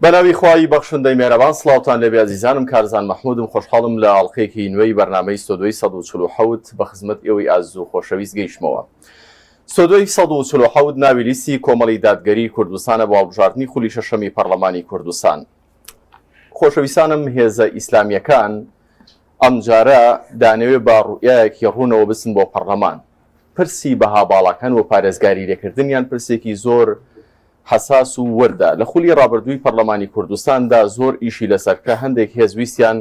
بەناوی خوای بەخشندەی مێرەبان سڵاوتان لێبێ ئازیزانم کارزان مەحمودم خۆشحاڵم لە ئاڵقەیەکی نوێی بەرنامەی ستۆدیۆی 147 بە خزمەت ئێوەی ئازیز و خۆشەویست گەیشتمەوە. ستۆدیۆی 147 ناوی لیستی کۆمەڵی دادگەری کوردستانە بۆ هەڵبژاردنی خولی شەشەمی پەڕلەمانی کوردستان. خۆشەویستانم هێزە ئیسلامیەکان ئەمجارە دانەوێ بە ڕوئیایەکی ڕوونەوە بچن بۆ پەڕلەمان. پرسی بەها باڵاکان و پارێزگاری لێکردنیان پرسێکی زۆر حەساس و وردە. لە خولی ڕابردووی پەڕلەمانی کوردستاندا زۆر ئیشی لەسەر کرا، هەندێک هێز ویستیان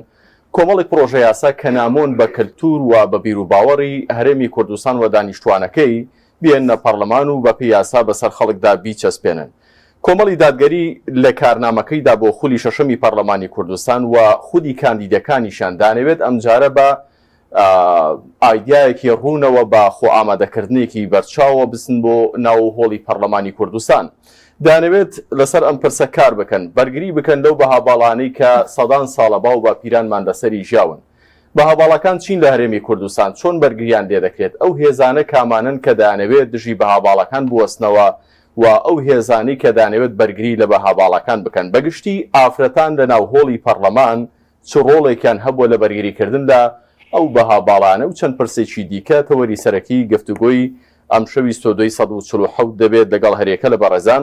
کۆمەڵێک پڕۆژەیاسا کە نامۆن بە کەلتوور و بە بیروباوەڕی هەرێمی کوردستان و دانیشتووانەکەی بێننە پەڕلەمان و بەپێی یاسا بەسەر خەڵکدا بیچەسپێنن. کۆمەڵی دادگەری لە کارنامەکەیدا بۆ خولی شەشەمی پەڕلەمانی کوردستان و خودی کاندیدەکانیشیان دانەوێت ئەمجارە بە ئایدیایەکی ڕوونەوە بە خۆئامادەکردنێکی بەرچاوەوە بچن بۆ ناو هۆڵی پەڕلەمانی کوردستان. دەیانەوێت لەسەر ئەم پرسە کار بکەن، بەرگری بکەن لەو بەها باڵانەی کە سەدان ساڵە باو باپیرانمان لەسەری ژیاون. بەها باڵاکان چین لە هەرێمی کوردستان؟ چۆن بەرگریان لێدەکرێت؟ ئەو هێزانە کامانەن کە دەیانەوێت دژی بەها باڵاکان بوەستنەوە و ئەو هێزانەی کە دەیانەوێت بەرگری لە بەها باڵاکان بکەن؟ بەگشتی ئافرەتان لەناو هۆڵی پەڕلەمان چ ڕۆڵێکیان هەبووە لە بەرگریکردن لە ئەو بەها باڵایانە و چەند پرسێکی دیکە، تەوەری سەرەکی گفتوگۆی ئەمشەوی ستۆدیۆی 147 دەبێت لەگەڵ هەریەکە لە بەڕێزان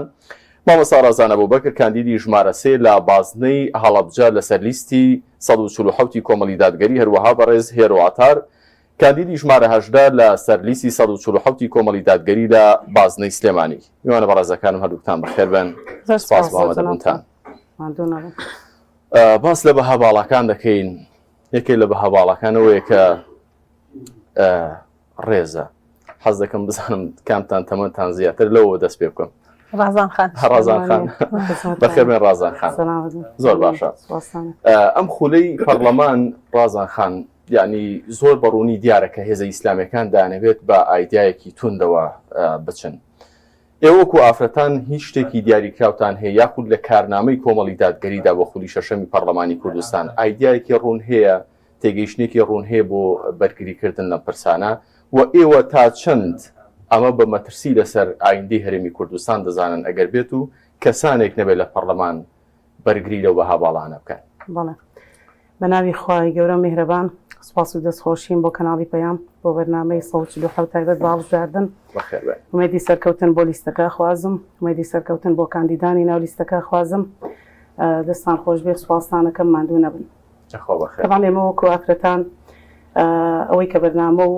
مامۆستا ڕازان ئەبوبەکر کاندیدی ژمارە سێ لە بازنەی هەڵەبجە لەسەر لیستی 147 ی کۆمەڵی دادگەری هەروەها بەڕێز هێرۆ عەتار کاندیدی ژمارە 18 لە سەر لیستی 147 ی کۆمەڵی دادگەری لە بازنەی سلێمانی. میوانە بەڕێزەکانم هەردووکتان بەخێربێن. سپاس بۆ ئامادەبوونتان. باس لە بەها باڵاکان دەکەین یەکێک لە بەها باڵاکان ئەوەیە کە ڕێزە حەز دەکەم بزانم کامتان تەمەنتان زیاتر لەوە دەست پێ بکەم ڕازان خان ڕازان خان بەخێربێن ڕازان خان زۆر باشە ئەم خولەی پەرلەمان ڕازان خان یعنی زۆر بەڕوونی دیارە کە هێزە ئیسلامیەکان دانەوێت بە ئایدایەکی توندەوە بچن ئێوە وەکو ئافرەتان هیچ شتێکی دیاریکراوتان هەیە یاخود لە کارنامەی کۆمەڵی دادگەریدا بۆ خولی شەشەمی پەڕلەمانی کوردستان ئایدیایەکی ڕوون هەیە، تێگەیشتنێکی ڕوون هەیە بۆ بەرگریکردن لەم پرسانە و ئێوە تا چەند ئەمە بە مەترسی لەسەر ئایندەی هەرێمی کوردستان دەزانن ئەگەر بێت و کەسانێک نەبێت لە پەڕلەمان بەرگری لەو بەها باڵانە بکەن؟ بەڵێ. بە ناوی خوای گەورە و میهرەبان سوپاس و دەستخۆشیم بۆ کەناڵی پەیام بۆ بەرنامەی 147 تایبەت بە هەڵبژاردن. بەخێربێن. ئومێدی سەرکەوتن بۆ لیستەکە ئەخوازم، ئومێدی سەرکەوتن بۆ کاندیدانی ناو لیستەکە ئەخوازم. دەستان خۆش بێت، سوپاستان ئەکەم، ماندوو نەبن. یاخوا بەخێر. تەبعەن ئێمە وەکو ئافرەتان ئەوەی کە بەرنامە و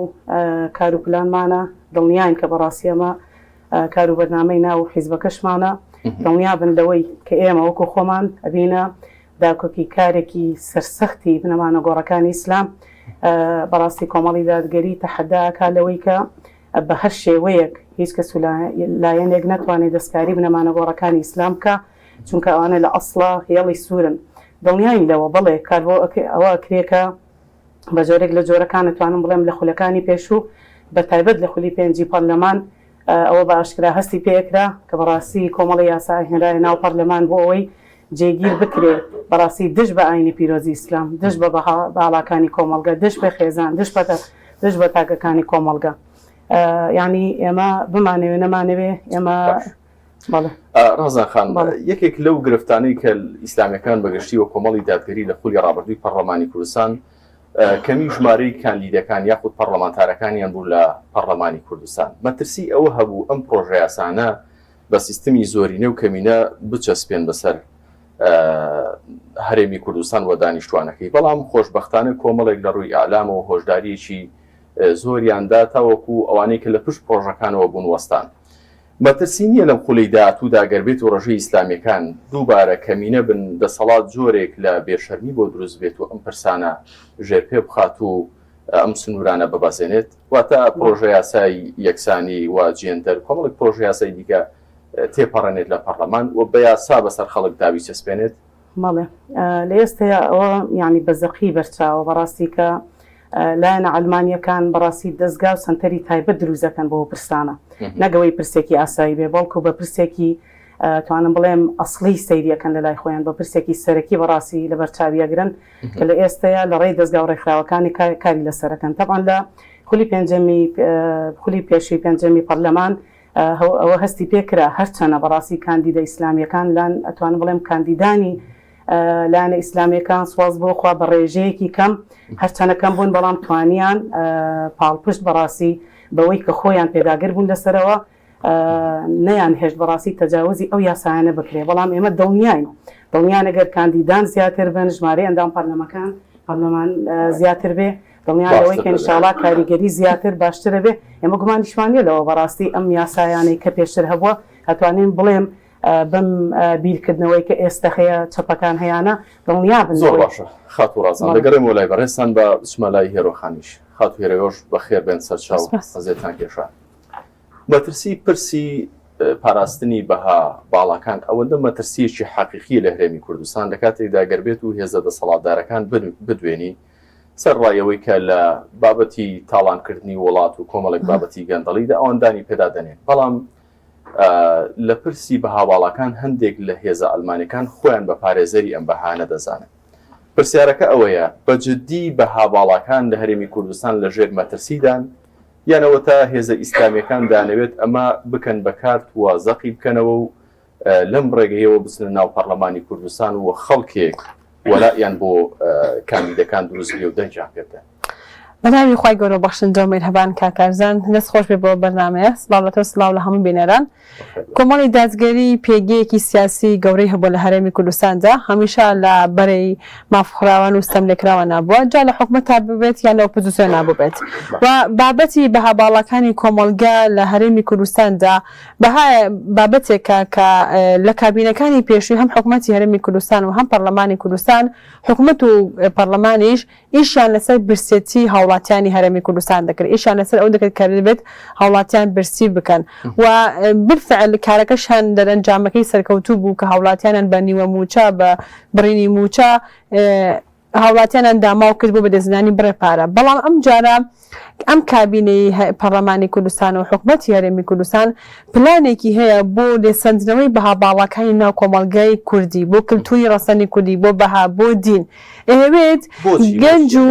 کار و پلانمانە دڵنیاین کە بەڕاستی ئەمە کار و بەرنامەی ناو حیزبەکەشمانە، دڵنیابن لەوەی کە ئێمە وەکو خۆمان ئەبینە داکۆکیکارێکی سەرسەختی بنەما نەگۆڕەکانی ئیسلام، بەڕاستی کۆمەڵی دادگەری تەحەدا ئەکا لەوەی کە بە هەر شێوەیەک هیچ کەس و لایەنێک نەتوانێ دەستکاری بنەما نەگۆڕەکانی ئیسلام بکا، چونکە ئەوانە لە ئەسڵا هێڵی سوورن. دڵنیاین لەوە، بەڵێ کار بۆ ئەوە ئەکرێ کە بە جۆرێک لە جۆرەکان ئەتوانم بڵێم لە خولەکانی پێشوو بە تایبەت لە خولی پێنجی پەرلەمان ئەوە بە ئاشکرا هەستی پێ ئەکرا کە بەڕاستی کۆمەڵی یاسا ئەهێنرایە ناو پەرلەمان بۆ ئەوەی جێگیر بکرێ بەڕاستی دژ بە ئاینی پیرۆزی ئیسلام، دژ بە بەها باڵاکانی کۆمەڵگە، دژ بە خێزان، دژ بە دژ بە تاکەکانی کۆمەڵگە. یانی ئێمە بمانەوێ نەمانەوێ ئێمە بەڵێ. ڕازان خان، یەکێک لەو گرفتانەی کە ئیسلامیەکان بەگشتی و کۆمەڵی دادگەری لە خولی ڕابردووی پەڕڵەمانی کوردستان کەمی ژمارەی کاندیدەکان یاخود پەڕڵەمانتارەکانیان بوو لە پەڕڵەمانی کوردستان مەترسی ئەوە هەبوو ئەم پڕۆژەیاسانە بە سیستمی زۆرینە و کەمینە بچەسپێن بەسەر هەرێمی کوردستان و دانیشتوانەکەی، بەڵام خۆشبەختانە کۆمەڵێک لە ڕووی ئیعلامەوە هۆشدارییەکی زۆریان دا تاوەکو ئەوانەی کە لە پشت پڕۆژەکانەوە بوون وەستان. مەترسی نییە لەم خولەی داهاتوودا گەر بێت و ڕێژەی ئیسلامییەکان دووبارە کەمینە بن دەسەڵات جۆرێک لە بێشەرمی بۆ دروست بێت و ئەم پرسانە ژێرپێ بخات و ئەم سنوورانە ببەزێنێت؟ واتە پڕۆژەیاسای یەکسانی و جێندەر، کۆمەڵێک پڕۆژەیاسای دیکە تێپەڕێنێت لە پەڕلەمان و بە یاسا بەسەر خەڵکدا بیچەسپێنێت؟ بەڵێ لە ئێستەیا ئەوە یانی بە زەقی بەرچاوە بەڕاستی کە لایەنە عەلمانییەکان بەڕاستی دەزگا و سەنتەری تایبەت دروست دەکەن بۆ ئەو پرسانە نەک ئەوەی پرسێکی ئاسایی بێ بەڵکو بە پرسێکی توانم بڵێم ئەسڵی سەیری ئەکەن لە لای خۆیان بە پرسێکی سەرەکی بەڕاستی لەبەرچاوی ئەگرن کە لە ئێستەیا لە ڕێی دەزگا و ڕێکخراوەکانی کاری لەسەر ئەکەن تەبعەن لە خولی پێنجەمی خولی پێشووی پێنجەمی پەرلەمان. ئەوە هەستی پێ کرا هەرچەنە بەڕاستی کاندیدە ئیسلامیەکان لان ئەتوانم بڵێم کاندیدانی لایەنە ئیسلامیەکان سواز بۆ خوا بە ڕێژەیەکی کەم هەرچەنە کەم بوون بەڵام توانیان پاڵپشت بەڕاستی بەوەی کە خۆیان پێداگر بوون لەسەرەوە نەیان هێشت بەڕاستی تەجاوزی ئەو یاسایانە بکرێ بەڵام ئێمە دڵنیاین دڵنیان ئەگەر کاندیدان زیاتر بن ژمارەی ئەندام پەرلەمەکان پەرلەمان زیاتر بێ دڵنیان لەوەی کە ئینشاڵا کاریگەری زیاتر باشترە بێ ئێمە گومانیشمان نیە لەوە بەڕاستی ئەم یاسایانەی کە پێشتر هەبووە ئەتوانین بڵێم بەم بیرکردنەوەی کە ئێستە هەیە چەپەکان هەیانە دڵنیابن زۆر باشە خاتوو ڕازان دەگەڕێمەوە لای بەڕێزتان با بچمە لای هێرۆ خانیش خاتوو هێرۆش بەخێر بێن سەرچاو ئەزێتان کێشا مەترسی پرسی پاراستنی بەها باڵاکان ئەوەندە مەترسیەکی حەقیقیە لە هەرێمی کوردستان لە کاتێکدا گەر بێت و هێزە دەسەڵاتدارەکان بدوێنی سەرڕای ئەوەی کە لە بابەتی تاڵانکردنی وڵات و کۆمەڵێک بابەتی گەندەڵیدا ئەوان دانی پێدا دەنێن بەڵام لە پرسی بەها باڵاکان هەندێک لە هێزە ئەلمانەکان خۆیان بە پارێزەری ئەم بەهانە دەزانن پرسیارەکە ئەوەیە بە جددی بەها باڵاکان لە هەرێمی کوردستان لە ژێر مەترسیدان یان ئەوەتا هێزە ئیسلامیەکان دانەوێت ئەمە بکەن بە کارت و زەقی بکەنەوە و لەم ڕێگەیەوە بچنە ناو پەرلەمانی کوردستان و خەڵکێک وەلائیان بۆ کاندیدەکان دروست بێ و دەنگیان پێ بدەن. بەناوی خوای گەورەو بەخشندەو میرهەبان کاک کارزان دەست خۆش بێ بۆ بەرنامەیە سڵاو لە تۆ سڵاو لە هەموو بینەران کۆمەڵی دادگەری پێگەیەکی سیاسی گەورەی هەبووە لە هەرێمی کوردستاندا، هەمیشە لە بەرەی مافخوراوان و ستەملێکراوان بووە، جا لە حکومەتا بووبێت یان لە ئۆپۆزسیۆنا بووبێت و بابەتی بەها باڵاکانی کۆمەڵگە لە هەرێمی کوردستاندا بەها بابەتێکە کە لە کابینەکانی پێشووی هەم حکومەتی هەرێمی کوردستان و هەم پەرلەمانی کوردستان حکومەت و پەرلەمانیش ئیشیان لەسەر برسێتی هاوڵاتیانی هەرێمی کوردستان دەکرد، ئیشیان لەسەر ئەوە دەکرد کە دەبێت هاوڵاتیان برسی بکەن و بالفعل کارەکەشیان دەرەنجامەکەی سەرکەوتوو بوو کە هاوڵاتیانیان بە نیوە مووچە بە بڕینی مووچە هاوڵاتیانیان داماو کرد بۆ بەدەستهێنانی بڕێ پارە بەڵام ئەمجارە ئەم کابینەی پەڕلەمانی کوردستان و حکومەتی هەرێمی کوردستان پلانێکی هەیە بۆ لێسەندنەوەی بەها باڵاکانی ناو کۆمەڵگای کوردی، بۆ کلتوری ڕەسەنی کوردی، بۆ بەها، بۆ دین. ئەیەوێت گەنج و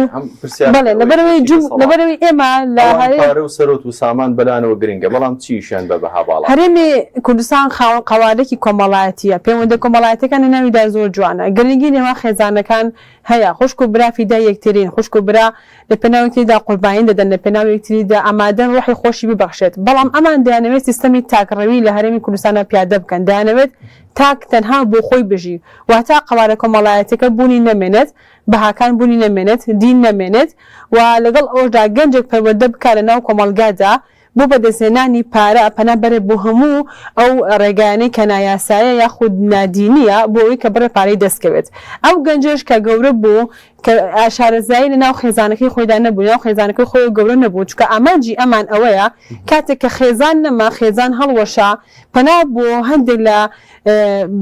بەڵێ لەبەرئەوەی لەبەرئەوەی ئێمە لە ئەوان پارە و سەرۆت و سامان بەلانەوە گرنگە بەڵام چی ئیشیان بە بەها باڵاکان هەرێمی کوردستان خاوەن قەوارەیەکی کۆمەڵایەتییە، پەیوەندە کۆمەڵایەتییەکان لەناویدا زۆر جوانە، گرنگی نێوان خێزانەکان هەیە، خوشک و برا فیدای یەکترین، خوشک و برا لە پێناو یەکتریدا قوربانی دەدەن، لە پێناو یەکتریدا ئامادەن ڕۆحی خۆشی ببەخشێت، بەڵام ئەمان دەیانەوێت سیستەمی تاکڕەوی لە هەرێمی کوردستاندا پیادە بکەن، دەیانەوێت تاک تەنها بۆ خۆی بژی، واتە قەوارە کۆمەڵایەتیەکە بوونی نەمێنێت، بەهاکان بوونی نەمێنێت، دین نەمێنێت و لەگەڵ ئەوەشدا گەنجێک پەروەردە بکات لەناو کۆمەڵگادا بۆ بەدەستهێنانی پارە پەنا بەرێت بۆ هەموو ئەو ڕێگایانەی کە نایاسایە یاخود نادینیە بۆ ئەوەی کە بڕێ پارەی دەست کەوێت. ئەو گەنجەش کە گەورە بوو کە شارەزایی لە ناو خێزانەکەی خۆیدا نەبوو، لەناو خێزانەکەی خۆیەوە گەورە نەبوو، چونکە ئامانجی ئەمان ئەوەیە کاتێک کە خێزان نەما، خێزان هەڵوەشا، پەنا بۆ هەندێک لە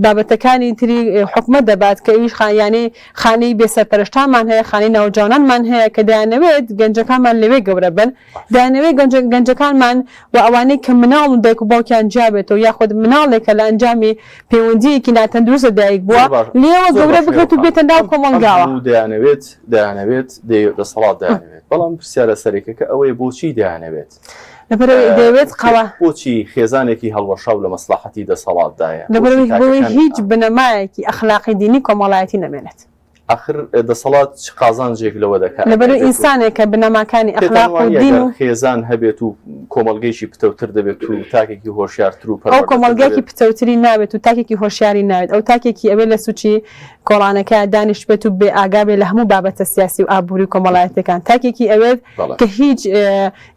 بابەتەکانی تری حکومەت دەبات کە ئەویش یانەی خانەی بێ سەرپەرشتانمان هەیە، خانەی ناوجەوانانمان هەیە کە دەیانەوێت گەنجەکانمان لەوێ گەورە بن، دەیانەوێت گەنجەکانمان و ئەوانەی کە مناڵن و دایک و باوکیان جیابێتەوە یاخود مناڵێک کە لە ئەنجامی پەیوەندییەکی ناتەندروست لە دایک بووە لێیەوە گەورە بکرێت و بێتە ناو کۆمەڵگاوە. دەیانەوێت دەیانەوێت دەسەڵات دەیانەوێت بەڵام پرسیارە سەرەکیەکە ئەوەیە بۆچی دەیانەوێت؟ لەبەرئەوەی دەیەوێت قەوا. بۆچی خێزانێکی هەڵوەشاو لە مەسڵەحەتی دەسەڵاتدایە؟ لەبەرئەوەی بۆی هیچ بنەمایەکی ئەخلاقی دینی کۆمەڵایەتی نەمێنێت. ئاخر دەسەڵات چ قازانجێک لەوە دەکات؟ لەبەرئەوەی ئینسانێک کە بنەماکانی پێتان ئەخلاق و وانییە دین گەر و. خێزان هەبێت و کۆمەڵگەیەکی پتەوتر دەبێت و تاکێکی هۆشیارتر و ئەو پەروەردەتر کۆمەڵگایەکی دەبێت؟ پتەوتری ناوێت و تاکێکی هۆشیاری ناوێت، ئەو تاکێکی ئەوێ لە سوچی کۆڵانەکە دانیشتبێت و بێ ئاگا بێت لە هەموو بابەتە سیاسی و ئابووری و کۆمەڵایەتیەکان، تاکێکی ئەوێت بەڵێ. کە هیچ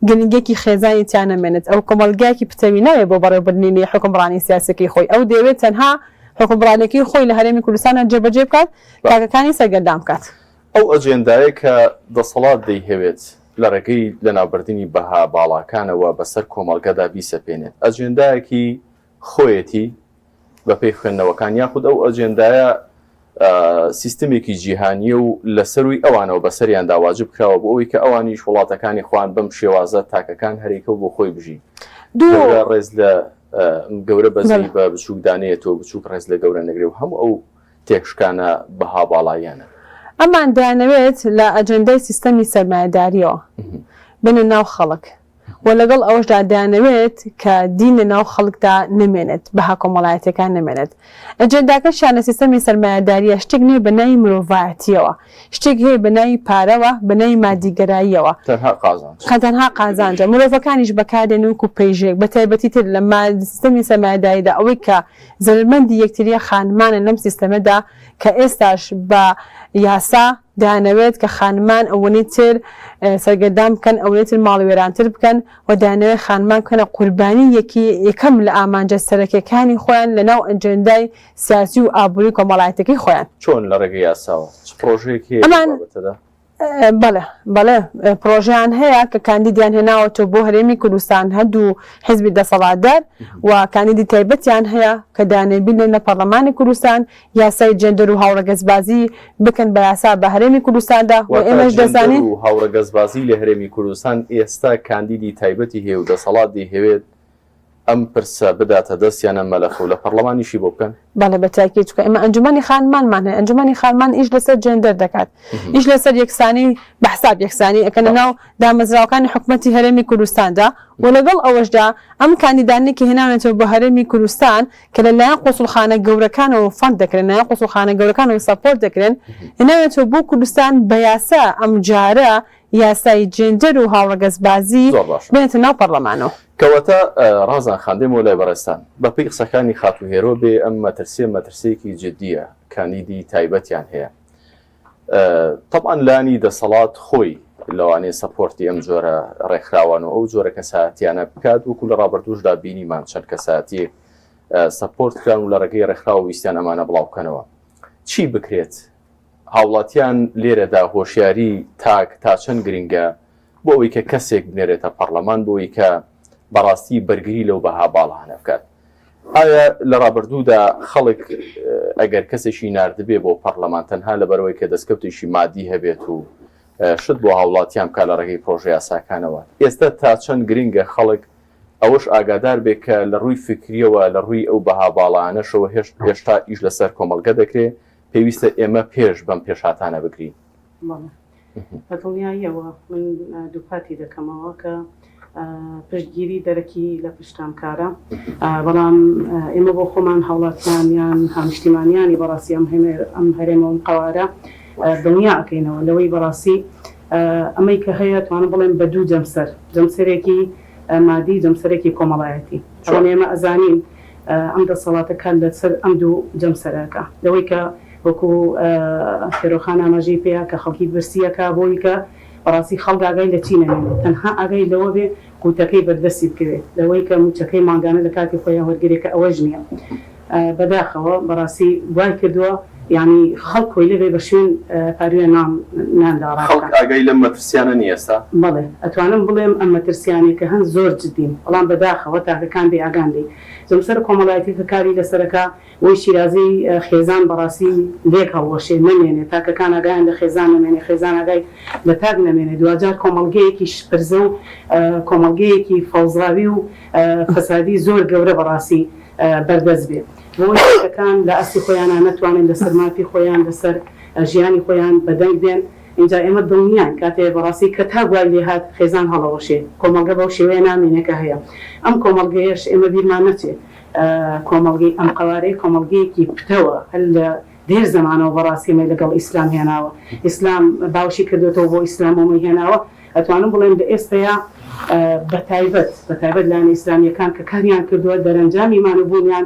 گرنگیەکی خێزانی تیا نەمێنێت، ئەو کۆمەڵگایەکی پتەوی ناوێت بۆ بەڕێوەبردنی حوکمڕانی سیاسیەکەی خۆی، ئەو دەیەوێت تەنها حوکمڕانیەکەی خۆی لە هەرێمی کوردستاندا جێبەجێ بکات، تاکەکانی سەرگەردان بکات. ئەو ئەجێندایە کە دەسەڵات دەیهەوێت لە ڕێگەی لەناوبردنی بەها باڵاکانەوە بەسەر کۆمەڵگەدا بیسەپێنێت، ئەجێندایەکی خۆیەتی بەپێی خوێندنەوەکان یاخود ئەو ئەجێندایە سیستمێکی جیهانییە و لە سەرووی ئەوانەوە بەسەریاندا واجب کراوە بۆ ئەوەی کە ئەوانیش وڵاتەکانی خۆیان بەم شێوازە تاکەکان هەرێکە و بۆ خۆی بژین. گەورە ڕێز لە گەورە بەزەیی بە بچووک دانەیەتەوە، بچووک ڕێز لە گەورە نەگرێ و هەموو ئەو تێکشکانە بەها باڵاییانە. ئەمان دەیانەوێت لە ئەجێندای سیستەمی سەرمایەدارییەوە بێنە ناو خەڵک. و لەگەڵ ئەوەشدا دەیانەوێت کە دین لە ناو خەڵکدا نەمێنێت، بەها کۆمەڵایەتیەکان نەمێنێت. ئەجێنداکەشیان لە سیستەمی سەرمایەداریە شتێک نیە بە ناوی مرۆڤایەتیەوە، شتێک هەیە بە ناوی پارەوە، بە ناوی مادیگەراییەوە. تەنها قازانج. تەنها قازانجە. مرۆڤەکانیش بەکاردێن وەکو پەیژەیەک، بە تایبەتی تر لە سیستەمی سەرمایەداریدا ئەوەی کە زەرەرمەندی یەکتریە خانمانن لەم سیستەمەدا کە ئێستاش بە یاسا دەیانەوێت کە خانمان ئەوەنەی تر سەرگەردان بکەن، ئەوەنەی تر ماڵوێرانتر بکەن و دەیانەوێت خانمان بکەنە قوربانی یەکی یەکەم لە ئامانجە سەرەکیەکانی خۆیان لە ناو ئەجێندای سیاسی و ئابووری کۆمەڵایەتیەکەی خۆیان. چۆن لە ڕێگەی یاساوە؟ چ پڕۆژەیەک هەیە لەو ئەمان بابەتەدا؟ بەڵێ بەڵێ پڕۆژەیان هەیە کە کاندیدیان هێناوەتەوە بۆ هەرێمی کوردستان هەردوو حیزبی دەسەڵاتدار و کاندیدی تایبەتیان هەیە کە دەیانەوێت بینێرنە لە پەڕلەمانی کوردستان یاسای جێندەر و هاوڕەگەزبازی بکەن بە یاسا بە هەرێمی کوردستاندا و واتە ئێمەش جێندەر دەزانین. و هاوڕەگەزبازی لە هەرێمی کوردستان ئێستا کاندیدی تایبەتی هەیە و دەسەڵات دەیهەوێت ئەم پرسە بداتە دەست یان ئەم مەلەفە و لە پەڕلەمانیشی بۆ بکەن؟ بەڵێ بە تاکید چونکە ئێمە ئەنجومەنی خانمانمان هەیە ئەنجومەنی خانمان ئیش لەسەر جێندەر دەکات ئیش لەسەر یەکسانی بە حساب یەکسانی ئەکەنە ناو دامەزراوەکانی حکومەتی هەرێمی کوردستاندا و لەگەڵ ئەوەشدا ئەم کاندیدانەی کە هێناونەتەوە بۆ هەرێمی کوردستان کە لە لایەن قونسوڵخانە گەورەکانەوە fund دەکرێن لایەن قونسوڵخانە گەورەکانەوە support دەکرێن هێناونەتەوە بۆ کوردستان بە یاسا ئەمجارە یاسای جێندەر و هاوڕەگەزبازی زۆر باشە. بێنێتە ناو پەڕلەمانەوە. کەواتە ڕازان خان دێمەوە لای بەڕێزتان. بە پێی قسەکانی خاتوو هێرۆ بێ ئەم مەترسیە مەترسیەکی جدیە، کاندیدی تایبەتیان هەیە. تەبعەن لانی دەسەڵات خۆی لەوانەیە support ی ئەم جۆرە ڕێکخراوان و ئەو جۆرە کەسایەتیانە بکات وەکو لە ڕابردووشدا بینیمان چەند کەسایەتیەک support کران و لە ڕێگەی ڕێکخراو ویستیان ئەمانە بڵاو بکەنەوە. چی بکرێت هاوڵاتیان لێرەدا هۆشیاری تاک تا چەند گرنگە بۆ ئەوەی کە کەسێک بنێرێتە پەڕلەمان بۆ ئەوەی کە بەڕاستی بەرگری لەو بەها باڵانە بکات؟ ئایا لە ڕابردوودا خەڵک ئەگەر کەسێکی ناردبێ بۆ پەڕلەمان تەنها لەبەرئەوەی کە دەستکەوتێکی مادی هەبێت و شت بۆ هاوڵاتیان بکات لە ڕێگەی پڕۆژە یاساکانەوە ئێستا تا چەند گرنگە خەڵک ئەوەش ئاگادار بێ کە لە ڕووی فکریەوە لە ڕووی ئەو بەها باڵانەشەوە هێشتا ئیش لەسەر کۆمەڵگە دەکرێ پێویستە ئێمە پێش بەم پێشهاتانە بگرین. بەڵێ بە دڵنیاییەوە من دووپاتی دەکەمەوە کە پشتگیری دەرەکی لە پشتان کارە، بەڵام ئێمە بۆ خۆمان هاوڵاتیان یان هاونیشتیمانیانی بەڕاستی ئەم هەرێمە و ئەم قەوارە دڵنیا ئەکەینەوە لەوەی بەڕاستی ئەمەی کە هەیە توانم بڵێم بە دوو جەمسەر، جەمسەرێکی مادی، جەمسەرێکی کۆمەڵایەتی. ئەوەن ئێمە ئەزانین ئەم دەسەڵاتە کار لەسەر ئەم دوو جەمسەرە ئەکا. لەوەی کە وەکو هێرۆخان ئاماژەی پێیا کە خەڵکی برسی ئەکا بۆی کە بەڕاستی خەڵک ئاگای لە چی نەمێنێ تەنها ئاگای لەوە بێ قوتەکەی بەردەستی بکەوێ لەوەی کە موچەکەی مانگانە لە کاتی خۆیا وەرگرێ کە ئەوەش نیە بەداخەوە بەڕاستی وای کردوە یانی خەڵک کۆیلە بێ بە شوێن پاروێ نان ناندا ڕابکا. خەڵک ئاگای لەم مەترسیانە نیە ئێستا؟ بەڵێ ئەتوانم بڵێم ئەم مەترسیانەی کە هەن زۆر جدین بەڵام بەداخەوە تاکەکان بێ ئاگان لێی. جەمسەرە کۆمەڵایەتیەکە کاری لەسەرەکا وەی شیرازەی خێزان بەڕاستی لێک هەڵوەشێ نەمێنێ تاکەکان ئاگایان لە خێزان نەمێنێ خێزان ئاگای لە تاک نەمێنێ دواجار کۆمەڵگەیەکی شپرزە و کۆمەڵگەیەکی فەوزاوی و فەسادی زۆر گەورە بەڕاستی بەردەست بێ بۆی تاکەکان لە ئاستی خۆیانا نەتوانن لەسەر مافی خۆیان لەسەر ژیانی خۆیان بەدەنگ بێن ئینجا ئێمە دڵنیاین کاتێ بەڕاستی کە تاک وای لێهات خێزان هەڵەوەشێ کۆمەڵگە بەو شێوەیە نامێنێ کە هەیە ئەم کۆمەڵگەیەش ئێمە بیرمان نەچێ کۆمەڵگەی ئەم قەوارەیە کۆمەڵگەیەکی پتەوە هەر لە دێر زەمانەوە بەڕاستی ئەمەی لەگەڵ ئیسلام هێناوە ئیسلام باوشی کردۆتەوە بۆ ئیسلام و ئەمەی هێناوە ئەتوانم بڵێم لە ئێستەیا بەتایبەت بەتایبەت لایەنە ئیسلامییەکان کە کاریان کردووە دەرەنجامی مان و بوونیان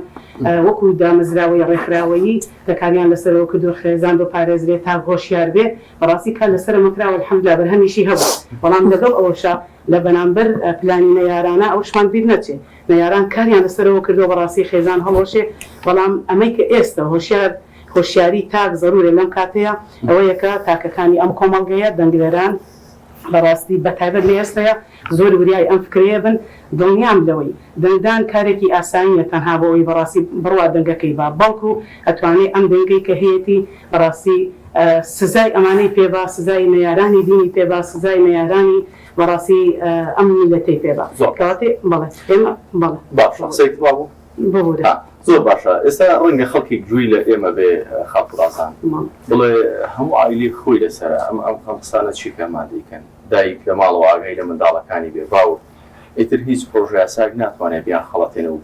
وەکو دامەزراوەی ڕێکخراوەیی کە کاریان لەسەرەوە کردووە خێزان بپارێزرێ تاک هۆشیار بێ بەڕاستی کار لەسەر ئەمە کراوە الحمدللە بەرهەمیشی هەبوو بەڵام لەگەڵ ئەوەشا لە بەرامبەر پلانی نەیارانە ئەوەشمان بیر نەچێ نەیاران کاریان لەسەرەوە کردووە بەڕاستی خێزان هەڵوەشێ بەڵام ئەمەی کە ئێستە هۆشیار هۆشیاری تاک زەرورە لەم کاتەیا ئەوەیە کە تاکەکانی ئەم کۆمەڵگەیە دەنگدەران بەڕاستی بەتایبەت لە ئێستەیا زۆر وریای ئەم فکرەیە بن دڵنیام لەوەی دەنگدان کارێکی ئاسایی نیە تەنها بۆ ئەوەی بەڕاستی بڕوا دەنگەکەی با بەڵکو ئەتوانێ ئەم دەنگەی کە هەیەتی بەڕاستی سزای ئەمانەی پێ با سزای نەیارانی دینی پێ با سزای نەیارانی بەڕاستی ئەم میللەتەی پێ با زۆر کەواتێ بەڵێ ئێمە بەڵێ باشە قسەی تەواو بوو؟ ببورە. ها زۆر باشە ئێستا ڕەنگە خەڵکێک گوێی لە ئێمە بێ خاتوو ڕازان بڵێ هەموو عایلەی خۆی لەسەرە ئەم ئەم ئەم قسانە چی کە ئەمان دەیکەن دایک لە ماڵەوە ئاگای لە منداڵەکانی بێ باوک. ئیتر هیچ پڕۆژەیاسایەک ناتوانێت بیانخەڵەتێنێ و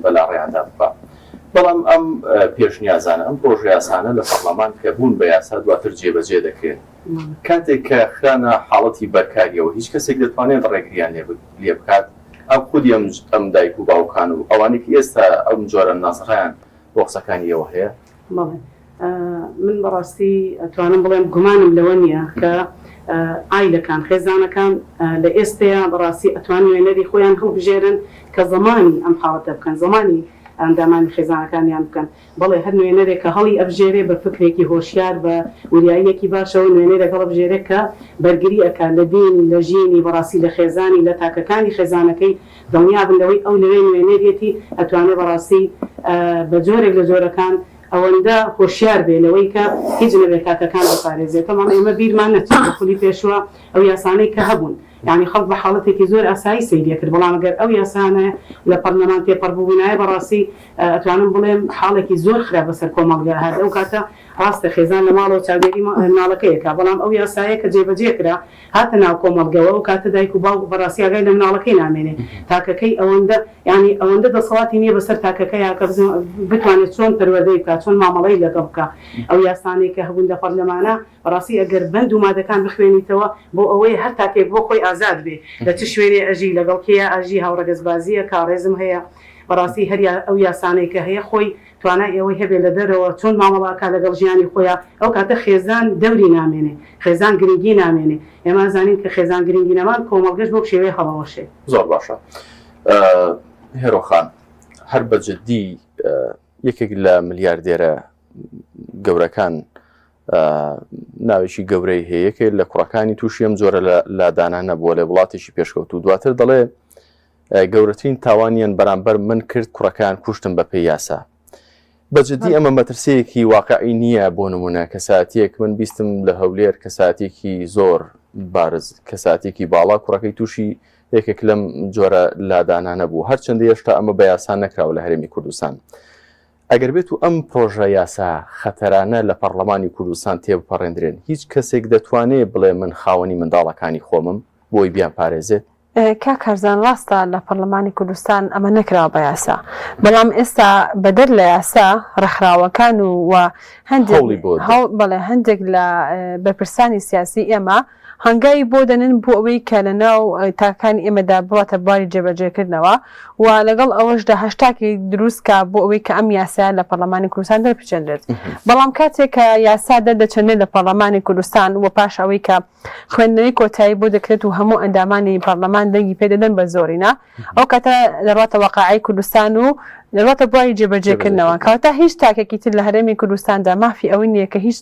بەلاڕێیاندا ببا. بەڵام ئەم پێشنیازانە، ئەم پڕۆژەیاسانە لە پەڕلەمان کە بوون بە یاسا دواتر جێبەجێ دەکرێن. کاتێک کە خرانە حاڵەتی بەرکارییەوە هیچ کەسێک دەتوانێت ڕێگرییان لێ بکات؟ ئەم خودی ئەم دایک و باوکان و ئەوانەی کە ئێستا ئەم جۆرە نەزڕەیان بۆ قسەکانی ئێوە هەیە؟ بەڵێ من بەڕاستی ئەتوانم بڵێم گومانم لەوە نییە کە عایلەکان، خێزانەکان لە ئێستەیا بەڕاستی ئەتوان نوێنەری خۆیان هەڵبژێرن کە زەمانی ئەم حاڵەتە بکەن، زەمانی ئەندامانی خێزانەکانیان بکەن. بەڵێ هەر نوێنەرێک کە هەڵی ئەبژێرێ بە فکرێکی هۆشیار بە وریاییەکی باشەوە نوێنەرێک هەڵەبژێرێ کە بەرگری ئەکا لە دینی، لە ژینی، بەڕاستی لە خێزانی، لە تاکەکانی خێزانەکەی، دڵنیابن لەوەی ئەو لەوێ نوێنەریەتی ئەتوانێ بەڕاستی بە جۆرێک لە جۆرەکان ئەوەندە هۆشیار بێ لەوەی کە هیچ نەبێ تاکەکان بپارێزێ. تەبعەن ئێمە بیرمان نەچێت لە خولی پێشوە ئەو یاسانەی کە هەبوون یانی خەڵک بە حاڵەتێکی زۆر ئاسایی سەیری ئەکرد بەڵام گەر ئەو یاسانە لە پەرلەمان تێپەڕ ببوونایە بەڕاستی ئەتوانم بڵێم حاڵێکی زۆر خراپ بەسەر کۆمەڵگا هات ئەو کاتە ڕاستە خێزان لە ماڵەوە چاودێری مناڵەکەی ئەکا بەڵام ئەو یاسایە کە جێبەجێ کرا هاتە ناو کۆمەڵگەوە ئەو کاتە دایک و باوک بەڕاستی ئاگای لە مناڵەکەی نامێنێ تاکەکەی ئەوەندە یانی ئەوەندە دەسەڵاتی نیە بەسەر تاکەکەیا کە بتوانێت چۆن پەروەردەی بکا چۆن مامەڵەی لەگەڵ بکا ئەو یاسانەی کە هەبوون لە پەرلەمانا بەڕاستی ئەگەر بەند و مادەکان بخوێنیتەوە بۆ ئەوەیە هەر تاکێک بۆ خۆی ئازاد بێ لە چ شوێنێ ئەژی لەگەڵ کێیا ئەژی هاوڕەگەزبازیە کاڕێزم هەیە بەڕاستی هەر ئەو یاسانەی کە هەیە خۆی توانای ئەوەی هەبێ لە دەرەوە چۆن مامەڵە ئەکا لەگەڵ ژیانی خۆیا ئەو کاتە خێزان دەوری نامێنێ خێزان گرنگی نامێنێ ئێمە ئەزانین کە خێزان گرنگی نەمان کۆمەڵگەش بەو شێوەیە هەڵەوەشێ. زۆر باشە هێرۆ خان هەر بە جدی یەکێک لە ملیاردێرە گەورەکان ناوێکی گەورەی هەیە یەکێک لە کوڕەکانی تووشی ئەم جۆرە لە لادانە نەبووە لە وڵاتێکی پێشکەوتوو دواتر دەڵێ گەورەترین تاوانیان بەرامبەر من کرد کوڕەکەیان کوشتم بە پێی یاسا. بە جدی ئەمە مەترسیەکی واقعی نییە بۆ نمونە کەساتیەک من بیستم لە هەولێر کەساتێکی زۆر بارز کەساتێکی باڵا کوڕەکەی تووشی یەکێک لەم جۆرە لادانانە بوو هەرچەندە هێشتا ئەمە بە یاسا نەکراوە لە هەرێمی کوردستان. ئەگەر بێت و ئەم پرۆژە یاسا خەتەرانە لە پەڕلەمانی کوردستان تێبپەڕێندرێن هیچ کەسێک دەتوانێ بڵێ من خاوەنی منداڵەکانی خۆمم بۆی بیانپارێزێت؟ کاک کارزان ڕاستە لە پەرلەمانی کوردستان ئەمە نەکراوە بە یاسا بەڵام ئێستا بەدەر لە یاسا ڕێکخراوەکان و و هەندێک بەڵێ هەندێک لە بەرپرسانی سیاسی ئێمە هەنگاوی بۆ دەنن بۆ ئەوەی کە لە ناو تاکانی ئێمەدا بڕاتە بواری جێبەجێکردنەوە و لەگەڵ ئەوەشدا هەشتاکی دروستکە بۆ ئەوەی کە ئەم یاسایە لە پەرلەمانی کوردستان دەربچێنرێت بەڵام کاتێک کە یاسا دەردەچێنرێت لە پەرلەمانی کوردستان و پاش ئەوەی کە خوێندنەوەی کۆتایی بۆ دەکرێت و هەموو ئەندامانی پەڕلەمان دەنگی پێ دەدەن بە زۆرینە ئەو کاتە دەڕواتە وەقاعەی کوردستان و دەڕواتە بواری جێبەجێکردنەوە کەواتە هیچ تاکێکی تر لە هەرێمی کوردستاندا مافی ئەوەی نییە کە هیچ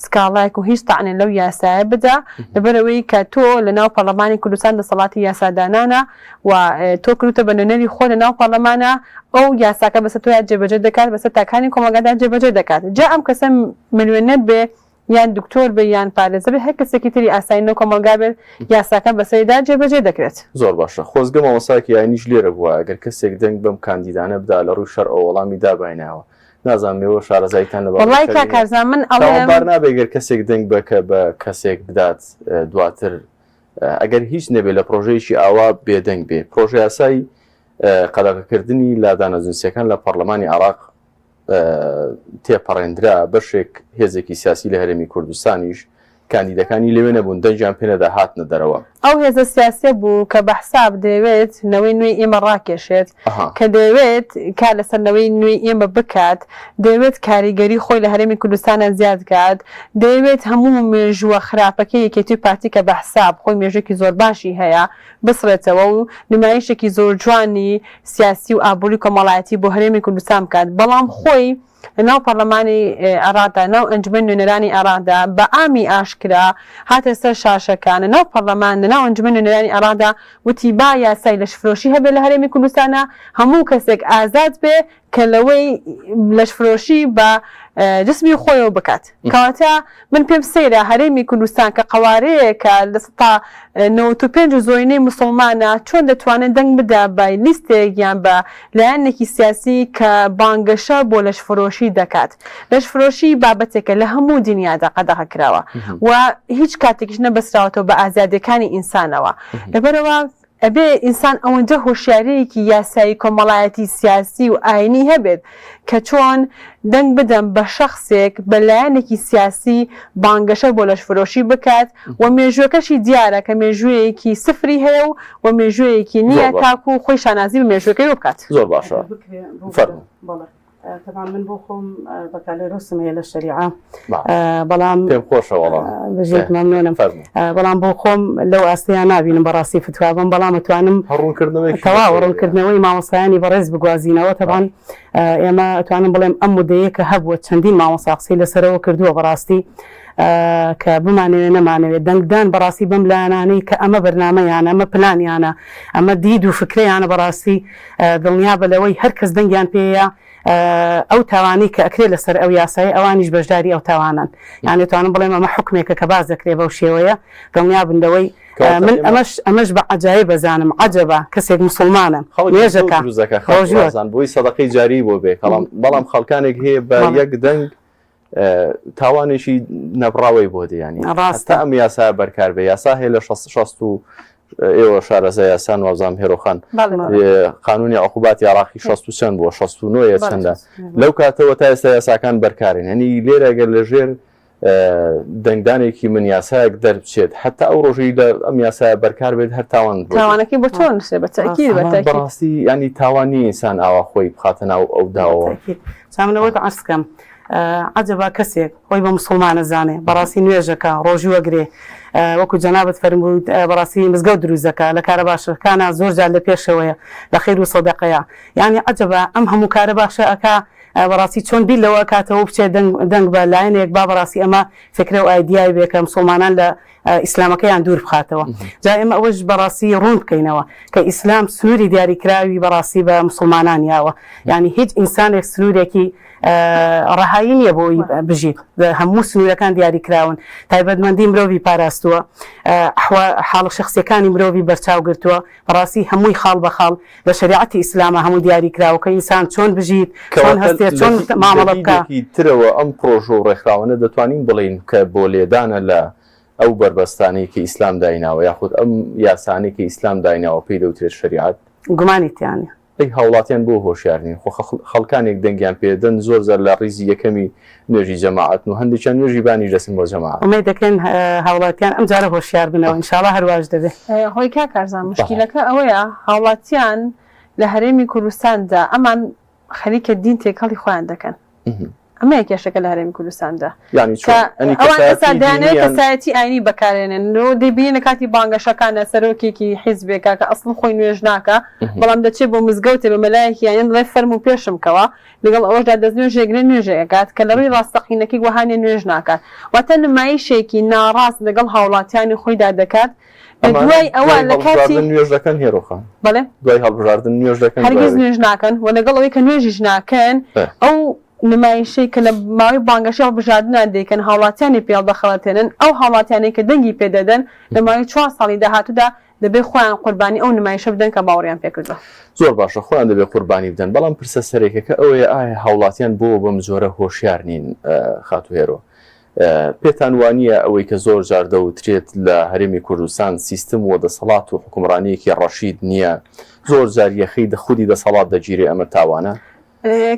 سکاڵایەک و هیچ تەعنێ لەو یاسایە بدا لەبەرئەوەی کە تۆ لە ناو پەڕلەمانی کوردستان دەسەڵاتی یاسادانانە و تۆ کردوتە بە نوێنەری خۆ لە ناو پەڕلەمانە ئەو یاساکە بەسەر تۆیا جێبەجێ دەکات بەسەر تاکانی کۆمەڵگادا جێبەجێ دەکات جا ئەم کەسە ملیۆنەر بێ یان دکتۆر بێ یان پارێزەر بێ هەر کەسێکی تری ئاسایی ناو کۆمەڵگا بێت یاساکە بەسەریدا جێبەجێ دەکرێت. زۆر باشە خۆزگە مامۆستایەکی ئاینیش لێرە بوایە گەر کەسێک دەنگ بەم کاندیدانە بدا لە ڕووی شەرعەوە وەڵامی داباینایەوە نازانم ئێوە شارەزاییتان لە بابەتی وەڵای کاک شەرعی هەیە کارزان من ئەڵێم تاوانبار نابێ گەر کەسێک دەنگ بە کە بە کەسێک بدات دواتر ئەگەر هیچ نەبێ لە پرۆژەیەکی ئاوا بێدەنگ بێ پرۆژەیاسای قەدەغەکردنی لادانە جنسیەکان لە پەڕلەمانی عێراق تێپەڕێندرا، بەشێک هێزێکی سیاسی لە هەرێمی کوردستانیش کاندیدەکانی لەوێ نەبوون، دەنگیان پێ نەدا هاتنە دەرەوە. ئەو هێزە سیاسیە بوو کە بە حساب دەیەوێت نەوەی نوێی ئێمە ڕاکێشێت، کە دەیەوێت کار لەسەر نەوەی نوێی ئێمە بکات، دەیەوێت کاریگەری خۆی لە هەرێمی کوردستانا زیاد کات، دەیەوێت هەموو مێژووە خراپەکەی یەکێتی و پارتی کە بە حساب خۆی مێژووێکی زۆر باشی هەیە بسڕێتەوە و نمایشێکی زۆر جوانی سیاسی و ئابووری کۆمەڵایەتی بۆ هەرێمی کوردستان بکات، بەڵام خۆی لە ناو پەڕلەمانی عێراقدا، ناو ئەنجومەنی نوێنەرانی عێراقدا بە عامی ئاشکرا هاتە سەر شاشەکان، لە ناو پەڕلەمان، لە ناو ئەنجومەنی نوێنەرانی عێراقدا وتی با یاسای لەشفرۆشی هەبێ لە هەرێمی کوردستانا، هەموو کەسێک ئازاد بێ کە لەوەی لەشفرۆشی بە جسمی خۆیەوە بکات. کەواتە من پێم سەیرە هەرێمی کوردستان کە قەوارەیەکە 95% و زۆرینەی موسڵمانە چۆن دەتوانێت دەنگ بدا بە لیستێک یان بە لایەنێکی سیاسی کە بانگەشە بۆ لەشفرۆشی دەکات. لەشفرۆشی بابەتێکە لە هەموو دنیادا قەدەغە کراوە و هیچ کاتێکیش نەبەستراوەتەوە بە ئازادیەکانی ئینسانەوە. لەبەرئەوە. ئەبێ ئینسان ئەوەندە هۆشیارییەکی یاسایی کۆمەڵایەتی سیاسی و ئاینی هەبێت کە چۆن دەنگ بدەم بە شەخسێک بە لایەنێکی سیاسی بانگەشە بۆ لەشفرۆشی بکات و مێژووەکەشی دیارە کە مێژوویەکی سفری هەیە و و مێژوویەکی نییە زۆر باش. تاکو خۆی شانازی بە مێژووەکەیەوە بکات. زۆر باشە ئەگەر بکرێ ببورە فەرموو. بەڵێ. تەبعەن من بۆ خۆم بەکالۆرۆسم هەیە لە شەریعە باش. بەڵام پێم خۆشە وەڵا. بژیت مەمنونم فەرموو. بەڵام بۆ خۆم لەو ئاستەیا نابینم بەڕاستی فتوا بم بەڵام ئەتوانم هەر ڕوونکردنەوەیەکی تەواو بەخێر بێ. ڕوونکردنەوەی مامۆستایانی بەڕێز بگوازینەوە تەبعەن باش. ئێمە ئەتوانم بڵێم ئەم مودەیە کە هەبووە چەندین مامۆستا قسەی لەسەرەوە کردووە بەڕاستی کە بمانەوێ نەمانەوێ دەنگدان بەڕاستی بەم لایەنانەی کە ئەمە بەرنامەیانە ئەمە پلانیانە ئەمە دید و فکرەیانە بەڕاستی دڵنیابە لەوەی هەر کەس دەنگیان پێیە ئەو تاوانەی کە ئەکرێ لەسەر ئەو یاسایە ئەوانیش بەشداری ئەو تاوانەن یان دەتوانم بڵێم ئەمە حوکمێکە کە باس دەکرێ بەو شێوەیە دڵنیابن لەوەی کەواتە من ئێمە ئەمەش ئەمەش بە عەجایب ئەزانم عەجەبە کەسێک موسڵمانە خەڵک مزگەوت نوێژەکا دروست دەکا خاک ڕۆژووە ڕازان بۆی سەدەقەی جاری بۆ بێ کەڵام بەڵام خەڵکانێک هەیە بە بەڵێ یەک دەنگ تاوانێکی نەبڕاوەی بۆ دێ ینی هەتا ڕاستە ئەم یاسا بەرکار بێ یاسا هەیە لە 60 و ئێوە شارەزا یاسان وابزانم هێرۆخان بەڵێ بەڵێ. قانونی عقوباتی عراقی 60 و چەند بووە 69 یە بەڵێ چەندە 69. لەو کاتەوە تا ئێستا یاساکان بەرکارن هەنی لێرە گەر لەژێر دەنگدانێکی من یاسایەک دەربچێت حتا ئەو ڕۆژەی لە ئەم یاسایە بەرکار بێت هەر تاوان بۆ دێت. تاوانەکەی بۆ تۆ نووسێ بە تەئکید بە ئەمە تەئکید. بەڕاستی ینی تاوان نییە ئینسان ئاوا خۆی بخاتە ناو ئەو بە داوەوە. تەئکید جا من ئەوەت عەرز کەم عەجەبا کەسێک خۆی بە موسڵمان ئەزانێ بەڕاستی نوێژەکا ڕۆژوو ئەگرێ وەکو جەنابت فەرمووت بەڕاستی مزگەوت دروست دەکا لە کارە باشەکانا زۆر جار لە پێشەوەیە لە خێر و سەدەقەیا یانی عەجەبا ئەم هەموو کارە باشە ئەکا بەڕاستی چۆن بیر لەوە ئەکاتەوە و بچێت دەنگ دەنگ بە لایەنێک با بەڕاستی ئەمە فکرە و ئایدیای بێ کە مسوڵمانان لە ئیسلامەکەیان دوور بخاتەوە جا ئێمە ئەوەش بەڕاستی ڕوون بکەینەوە کە ئیسلام سنووری دیاریکراوی بەڕاستی بە مسوڵمانان یاوە یانی هیچ ئینسانێک سنوورێکی ڕەهایی نییە بۆی بژیت هەموو سنوورەکان دیاریکراون تایبەتمەندی مرۆڤی پاراستووە حاڵە شەخسیەکانی مرۆڤی بەرچاو گرتووە بەڕاستی هەمووی خاڵ بە خاڵ لە شەریعەتی ئیسلاما هەمووی دیاری کراوە کە ئینسان چۆن بژیت، چۆن کەواتە هەستێت، لە چۆن دی لە مامەڵە بکا. دیدێکی ترەوە ئەم پڕۆژە و ڕێکخراوانە دەتوانین بڵێین کە بۆ لێدانە لە ئەو بەربەستانەی کە ئیسلام دایناوە یاخود ئەم یاسانەی کە ئیسلام دایناوە پێی دەوترێت شەریعەت؟ گومانی تیا نیە. ئەی هاوڵاتیان بۆ هۆشیار نین؟ خۆ خەڵکانێک دەنگیان پێ دەن زۆر جار لە ڕیزی یەکەمی نوێژی جەماعەتن و هەندێکیان نوێژی بانیش دەچن بۆ جەماعەت. ئومێد دەکەین هاوڵاتیان ئەم جارە هۆشیار بنەوە ان شاءاللە هەر واش دەبێ. هۆی کاک کارزان موشکیلەکە ئەوەیە هاوڵاتیان لە هەرێمی کوردستاندا ئەمان خەریکە دین تێکەڵی خۆیان دەکەن ئەمەیە کێشەکە لە هەرێمی کوردستاندا یانی کە چۆن؟ ئەنی ئەوان ئێستا کەسایەتی دەیانەوێت دینیان کەسایەتی ئاینی بەکارێنن و دەیبینین لە کاتی بانگەشەکانە سەرۆکێکی حیزبێکە کە ئەسڵ خۆی نوێژ ناکا بەڵام دەچێت بۆ مزگەوتێ بە مەلایەکی ئاینی دەڵێ فەرموو پێشم کەوە لەگەڵ ئەوەشدا دەستنوێژێک لێ نوێژێک ئەکات کە لەڕووی ڕاستەقینەکەی وەها نیە نوێژ ناکات واتە نمایشێکی ناڕاست لەگەڵ هاوڵاتیانی خۆیدا دەکات لە ئەمانە دوای ئەوە دوای لە کاتی هەڵبژاردن نوێژ دەکەن هێرۆ خان؟ بەڵێ دوای هەڵبژاردن نوێژ دەکەن دوای هەرگیز ئەوەی نوێژ ناکەن و لەگەڵ ئەوەی کە نوێژیش ناکەن ئەو نمایشەی کە لە ماوەی بانگەشەی هەڵبژاردنا دەیکەن هاوڵاتیانی پێ هەڵدەخەڵەتێنن ئەو هاوڵاتیانەی کە دەنگی پێ دەدەن لە ماوەی چوار ساڵی داهاتوودا دەبێت خۆیان قوربانی ئەو نمایشە بدەن کە باوەڕیان پێکردوە. زۆر باشە خۆیان دەبێت قوربانی بدەن، بەڵام پرسە سەرەکیەکە ئەوەیە ئایا هاوڵاتیان بۆ بەم جۆرە هۆشیار نین خاتوو هێرۆ؟ پێتان وانییە ئەوەی کە زۆر جار دەوترێت لە هەرێمی کوردستان سیستم و دەسەڵات و حوکمڕانییەکی ڕەشید نییە، زۆر جار یەخەی خودی دەسەڵات دەگیرێ ئەمە تاوانە؟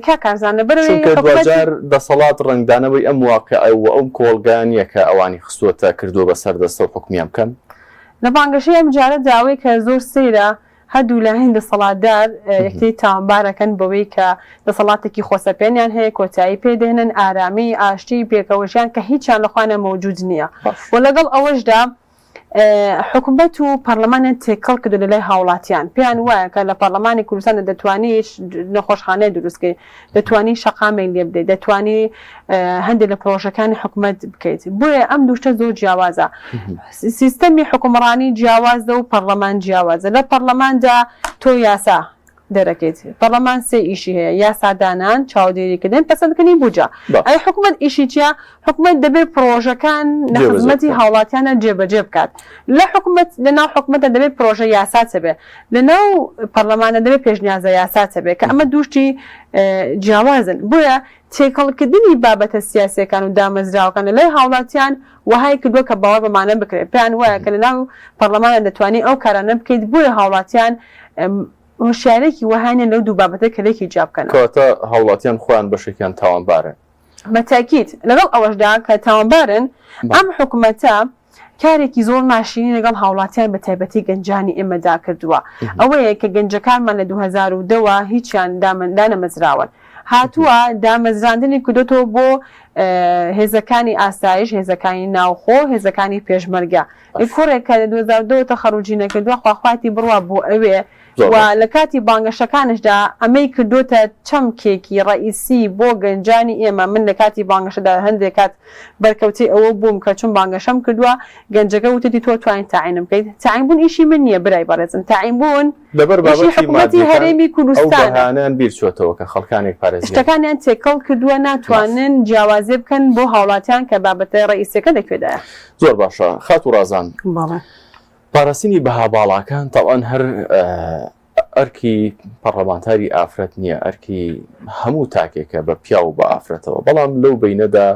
کاک کارزان لەبەرئەوەی چونکە حکومەتی. دواجار دەسەڵات ڕەنگدانەوەی ئەم واقیعە و ئەو کۆڵگا نییە کە ئەوانی خستووەتە کردووە بە سەردەستە و حوکمیان بکەن. لە بانگەشەی ئەم جارەدا ئەوەی کە زۆر سەیرە هەردوو لایەنی دەسەڵاتدار یەکتری تاوانبار ئەکەن بەوەی کە دەسەڵاتێکی خۆسەپێنیان هەیە کۆتایی پێ دێنن ئارامی، ئاشتی، پێکەوەژیان کە هیچیان لە خۆیانا مەوجود نییە و لەگەڵ ئەوەشدا حکومەت و پەرلەمانیان تێکەڵ کردو لەلای هاوڵاتیان پێیان وایە کە لە پەرلەمانی کوردستاندا دەتوانی نەخۆشخانەیە دروست کەی دەتوانی شەقامێک لێ بدەیت دەتوانی هەندێک لە پرۆژەکانی حکومەت بکەیت بۆیە ئەم دوو شتە زۆر جیاوازە سیستەمی حکومڕانی جیاوازە و پەرلەمان جیاوازە لە پەرلەماندا تۆ یاسا. دەرەکەیت. پەڕلەمان سێ ئیشی هەیە، یاسادانان، چاودێریکردن، پەسەندکردنی بودجە. ئەی حکومەت ئیشی چیە؟ حکومەت دەبێت پڕۆژەکان لە خزمەتی هاوڵاتیانە جێبەجێ بکات. لە حکومەت لە ناو حکومەتە دەبێت پڕۆژە یاسات هەبێت. لە ناو پەڕلەمانە دەبێت پێشنیازە یاسات هەبێت کە ئەمە دوو شتی جیاوازن. بۆیە تێکەڵکردنی بابەتە سیاسیەکان و دامەزراوەکان لە لای هاوڵاتیان وەهای کردووە کە باوەڕ بەمانە بکرێت. پێیان وایە کە لە ناو پەڕلەمانە دەتوانی ئەو کارانە بکەیت بۆیە هاوڵاتیان هۆشیارێکی وەها نیە لەو دوو بابەتە کە لێکی جیا بکەنەوە. کەواتە هاوڵاتیان خۆیان بەشێکیان تاوانبارن. بە تەئکید. لەگەڵ ئەوەشدا کە تاوانبارن، ئەم حکومەتە کارێکی زۆر ناشرینی لەگەڵ هاوڵاتیان بە تایبەتی گەنجانی ئێمەدا کردووە. ئەوەیە کە گەنجەکانمان لە 2010 وە هیچیان دانەمەزراون. هاتووە دامەزراندنی کردۆتەوە بۆ هێزەکانی ئاسایش، هێزەکانی ناوخۆ، هێزەکانی پێشمەرگە. کوڕێک کە لە 2002 تەخەروجی نەکردووە خواخوایەتی بڕوا بۆ ئەوێ و لە کاتی بانگەشەکانشدا ئەمەی کردۆتە چەمکێکی ڕەئیسی بۆ گەنجانی ئێمە، من لە کاتی بانگەشەدا هەندێک کات بەرکەوتەی ئەوە بووم کە چون بانگەشەم کردووە گەنجەکە وتێتی تۆ توانیت تاعینم بکەیت، تاعین بوون ئیشی من نییە برای بەڕێزم، تاعین بوون لەبەر ئیشی بابەتی حکومەتی مادیەکان هەرێمی ئەو کوردستانە. بەهانەیان بیر چۆتەوە کە خەڵکانێک پارێزگاری. شتەکانیان تێکەڵ کردووە باش. ناتوانن جیاوازیە بکەن بۆ هاوڵاتیان کە بابەتە ڕەئیسیەکە لە کوێدایە. زۆر باشە خاتوو ڕازان. بەڵێ. پاراستنی بەها باڵاکان تەبعەن هەر ئەرکی پەڕلەمانتاری ئافرەت نییە، ئەرکی هەموو تاکێکە بە پیاو و بە ئافرەتەوە، بەڵام لەو بەینەدا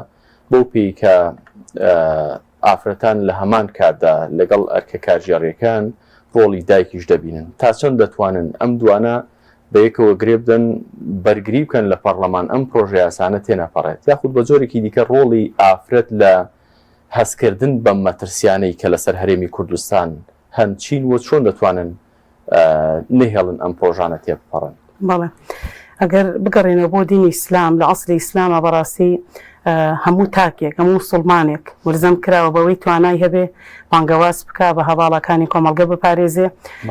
بەو پێی کە ئافرەتان لە هەمان کاتدا لەگەڵ ئەرکە کارگێڕییەکان ڕۆڵی دایکیش دەبینن، تا چەند دەتوانن ئەم دوانە بە یەکەوە گرێ بدەن، بەرگری بکەن لە پەڕلەمان ئەم پرۆژەیاسانە تێنەپەڕێت، یاخود بە جۆرێکی دیکە ڕۆڵی ئافرەت لە هەستکردن بەم مەترسیانەی کە لەسەر هەرێمی کوردستان هەن چین و چۆن دەتوانن نەهێڵن ئەم پرۆژانە تێبپەڕن؟ بەڵێ ئەگەر بگەڕێینەوە بۆ دینی ئیسلام لە ئەسڵی ئیسلاما بەڕاستی هەموو تاکێک هەموو موسڵمانێک ملزەم کراوە بەوەی توانای هەبێ بانگەواز بکا بە هەڤاڵەکانی کۆمەڵگە بپارێزێ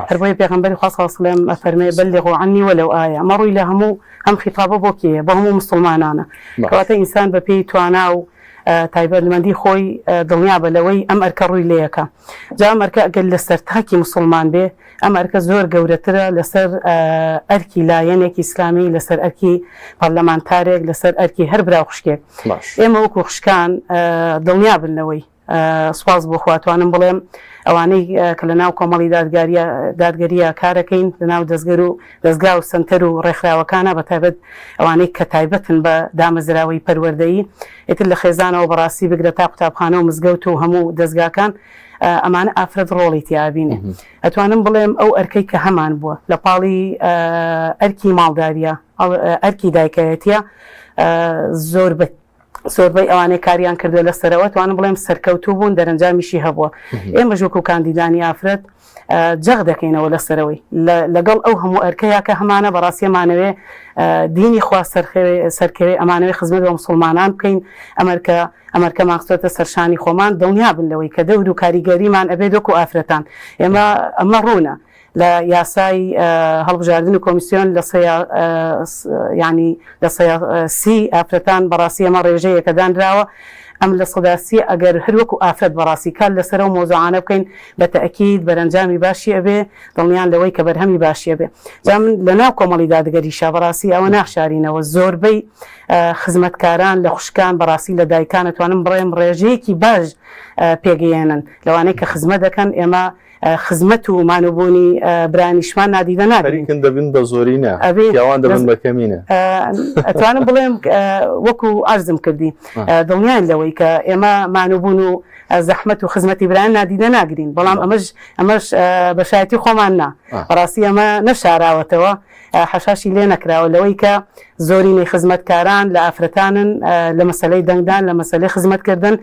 هەر بۆیە پێغەمبەری خوا صلی اللە علیه و سلم ئەفەرمێ بلغوا عنی ولو آیە ئەمە ڕووی لە هەموو ئەم خیتابە بۆ کێیە بۆ هەموو موسڵمانانە کەواتە ئینسان بەپێی توانا و تایبەتمەندی خۆی دڵنیابە لەوەی ئەم ئەرکە ڕووی لێیەکا. جا ئەم ئەرکە ئەگەر لەسەر تاکی موسڵمان بێ، ئەم ئەرکە زۆر گەورەترە لەسەر ئەرکی لایەنێکی ئیسلامی، لەسەر ئەرکی پەرلەمانتارێک، لەسەر ئەرکی هەر برا و خوشکێک. ئێمە وەکو خوشکان دڵنیابن لەوەی سوپاس بۆ خوا توانم بڵێم ئەوانەی کە لە ناو کۆمەڵی دادگاریە دادگەریە کارەکەین لە ناو دەزگەر و دەزگا و سەنتەر و ڕێکخراوەکانە بە تایبەت ئەوانەی کە تایبەتن بە دامەزراوەی پەروەردەیی ئیتر لە خێزانەوە بەڕاستی بگرە تا قوتابخانە و مزگەوت و هەموو دەزگاکان ئەمانە ئافرەت ڕۆڵی تیا ئەبینێ ئەتوانم بڵێم ئەو ئەرکەی کە هەمان بووە لە پاڵی ئەرکی ماڵداریە ئەرکی دایکایەتیە زۆر بە زۆربەی ئەوانەی کاریان کردووە لەسەرەوە توانم بڵێم سەرکەوتوو بوون دەرەنجامیشی هەبووە ئێمەش وەکو کاندیدانی ئافرەت جەخت دەکەینەوە لەسەرەوەی لەگەڵ ئەو هەموو ئەرکەیا کە هەمانە بەڕاستی ئەمانەوێ دینی خوا سەرکەوێ ئەمانەوێ خزمەت بە موسڵمانان بکەین ئەمەرکە ئەمەرکەمان خستۆتە سەرشانی خۆمان دڵنیابن لەوەی کە دەور و کاریگەریمان ئەبێت وەکو ئافرەتان ئێمە ئەمە ڕوونە لە یاسای هەڵبژاردن و کۆمیسیۆن لە سەیا یانی لە سەیا سی ئافرەتان بەڕاستی ئەمە ڕێژەیەکە دانراوە ئەم 30% ئەگەر هەر وەکو ئافرەت بەڕاستی کار لەسەر ئەو مەوزوعانە بکەین بە تەئکید بەرەنجامی باشی ئەبێ دڵنیان لەوەی کە بەرهەمی باشی ئەبێ جا من لە ناو کۆمەڵی دادگەریشا بەڕاستی ئەوە ناشارینەوە زۆربەی خزمەتکاران لە خوشکان بەڕاستی لە دایکان ئەتوانم بڵێم ڕێژەیەکی باش پێگەیەنن لەوانەی کە خزمەت دەکەن ئێمە خزمەت و مانوبوونی برایانیشمان نادیدە ناگرین. خەریکن دەبن بە زۆرینە، پیاوان دەبن بە کەمینە. ئەتوانم بڵێم وەکو عەرزم کردی دڵنیاین لەوەی کە ئێمە مانوبوون و زەحمەت و خزمەتی برایان نادیدە ناگرین، بەڵام ئەمەش ئەمەش بە شایەتی خۆمان نا، بەڕاستی ئەمە نەشاراوەتەوە. حەشاشی لێ نەکراوە لەوەی کە زۆرینەی خزمەتکاران لە ئافرەتانن لە مەسەلەی دەنگدان لە مەسەلەی خزمەتکردن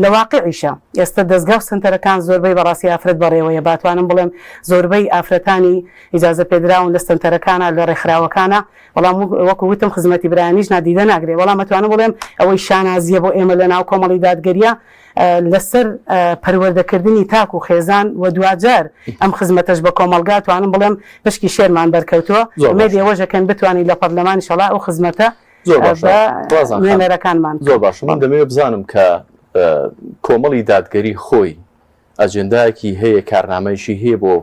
لە واقعیشە ئێستا دەزگا و سەنتەرەکان زۆربەی بەڕاستی ئافرەت بەڕێوەیە باتوانم بڵێم زۆربەی ئافرەتانی ئیجازە پێدراون لە سەنتەرەکانە لە ڕێکخراوەکانە بەڵام وەکو وتم خزمەتی برایانیش نادیدە ناگرێ بەڵام ئەتوانم بڵێم ئەوەی شانازیە بۆ ئێمە لە ناو کۆمەڵی دادگەریە لەسەر پەروەردەکردنی تاک و خێزان و دواجار ئەم خزمەتەش بە کۆمەڵگا توانم بڵێم پشکی شێرمان بەرکەوتووە ئومێدی ئەوەش ئەکەین بتوانین لە پەرلەمان ئیشەڵا ئەو خزمەتە بە نوێنەرەکانمان بکەین. زۆر باشە من دەمەوێت بزانم کە کۆمەڵی دادگەری خۆی ئەجێندایەکی هەیە کارنامەیەکی هەیە بۆ.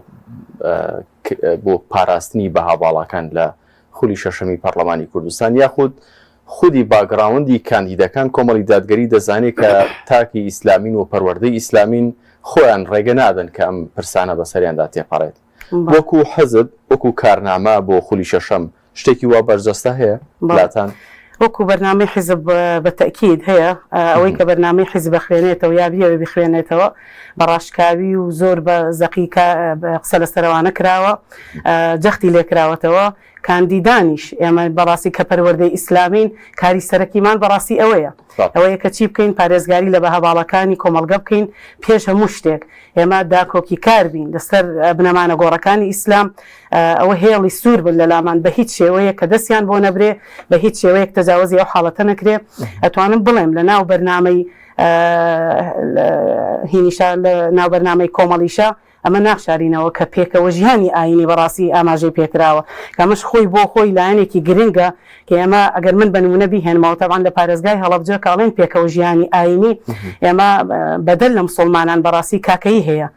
بۆ پاراستنی بەها باڵاکان لە خولی شەشەمی پەڕلەمانی کوردستان یاخود خودی background ی کاندیدەکان کۆمەڵی دادگەری دەزانێت کە تاکی ئیسلامین و پەروەردەی ئیسلامین خۆیان ڕێگە نادەن کە ئەم پرسانە بەسەریاندا تێپەڕێت وەکو حزب وەکو کارنامە بۆ خولی شەشەم شتێکی وا بەرجەستە هەیە لاتان؟ وەکو بەرنامەی حیزب بە تەئکید هەیە، ئەوەی کە بەرنامەی حیزب ئەخوێنێتەوە یا بیەوێ بیخوێنێتەوە بە ڕاشکاوی و زۆر بە زەقی قسە لەسەر ئەوانە کراوە، جەختی لێکراوەتەوە، کاندیدانیش ئێمە بەڕاستی کە پەروەردەی ئیسلامین کاری سەرەکیمان بەڕاستی ئەوەیە، ئەوەیە کە چی بکەین پارێزگاری لە بەها باڵاکانی کۆمەڵگە بکەین پێش هەموو شتێک ئێمە داکۆکیکار بین لەسەر بنەما نەگۆڕەکانی ئیسلام، ئەوە هێڵی سوور بن لەلامان بە هیچ شێوەیەک کە دەستیان بۆ نەبرێ، بە هیچ شێوەیەک تەجاوەزی ئەو حاڵەتە نەکرێ. ئەتوانم بڵێم لە ناو بەرنامەی هینیشا لە ناو بەرنامەی کۆمەڵیشا ئەمە ناشارینەوە کە پێکەوە ژیانی ئایینی بەڕاستی ئاماژەی پێکراوە کە ئەمەش خۆی بۆ خۆی لایەنێکی گرنگە کە ئێمە ئەگەر من بە نموونە بیهێنمەوە تەبعەن لە پارێزگای هەڵەبجە کە ئەڵێن پێکەوە ژیانی ئایینی ئێمە بەدەر لە مسوڵمانان بەڕاستی کاکەیی هەیە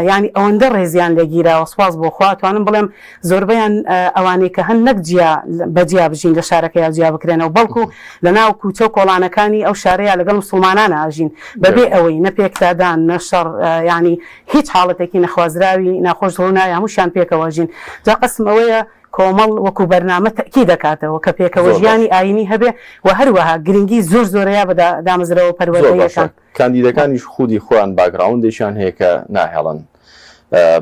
یانی ئەوەندە ڕێزیان لێ گیراوە سوپاس بۆ خوا ئەتوانم بڵێم زۆربەیان ئەوانەی کە هەن نەک جیا بە جیا بژین لە شارەکەیا جیا بکرێنەوە بەڵکو لە ناو کوچە و کۆڵانەکانی ئەو شارەیا لەگەڵ مسوڵمانانا ئەژین بەبێ ئەوەی نە پێکدادان نە شەڕ یانی هیچ حاڵەتێکی نەخوازراوی ناخۆش ڕوونایە هەمووشیان پێکەوە ئەژین جا قەسم ئەوەیە کۆمەڵ وەکو بەرنامە تەئکید دەکاتەوە کە پێکەوە ژیانی ئایینی هەبێ و هەروەها گرنگی زۆر زۆرەیا بە دامەزراوە پەروەردەییەکان. کاندیدەکانیش خودی خۆیان background ێکیان هەیە کە ناهێڵن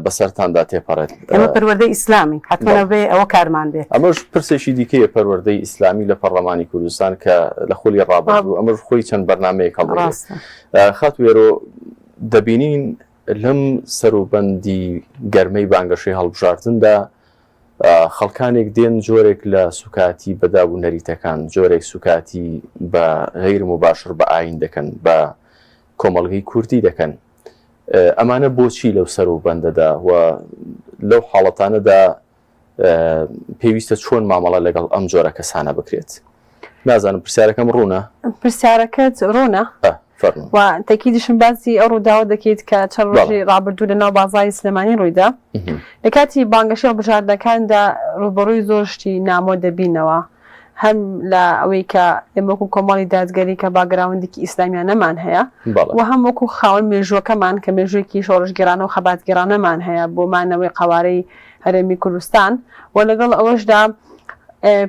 بەسەرتاندا تێپەڕێت. ئێمە پەروەردەی ئیسلامین، حەتمەن ئەبێ ئەوە کارمان بێت. ئەمەش پرسێکی دیکەیە پەروەردەی ئیسلامی لە پەڕلەمانی کوردستان کە لە خولی ڕابردوو ئەمەش خۆی چەند بەرنامەیەک هەڵدەگرێت. خاتوو هێرۆ دەبینین لەم سەروبەندی گەرمەی بانگەشەی هەڵبژاردندا خەڵکانێک دێن جۆرێک لە سوکایەتی بە داب و نەریتەکان، جۆرێک سوکایەتی بە غەیر موباشر بە ئایین دەکەن، بە کۆمەڵگەی کوردی دەکەن. ئەمانە بۆچی لەو سەروبەندەدا و لەو حاڵەتانەدا پێویستە چۆن مامەڵە لەگەڵ ئەم جۆرە کەسانە بکرێت؟ نازانم پرسیارەکەم ڕوونە؟ پرسیارەکەت ڕوونە و تەکیدیشم باسی ئەو ڕووداوە دەکەیت کە چەند ڕۆژی ڕابردوو لە ناو بازاڕی سلێمانی ڕوویدا. لە کاتی بانگەشەی هەڵبژاردنەکاندا ڕووبەڕووی زۆر شتی نامۆ دەبینەوە، هەم لە ئەوەی کە ئێمە وەکو کۆمەڵی دادگەری کە background ێکی ئیسلامیانەمان هەیە و هەم وەکو خاوەن مێژووەکەمان کە مێژوویەکی شۆڕشگێڕانە و خەباتگێڕانەمان هەیە بۆ مانەوەی قەوارەی هەرێمی کوردستان و لەگەڵ ئەوەشدا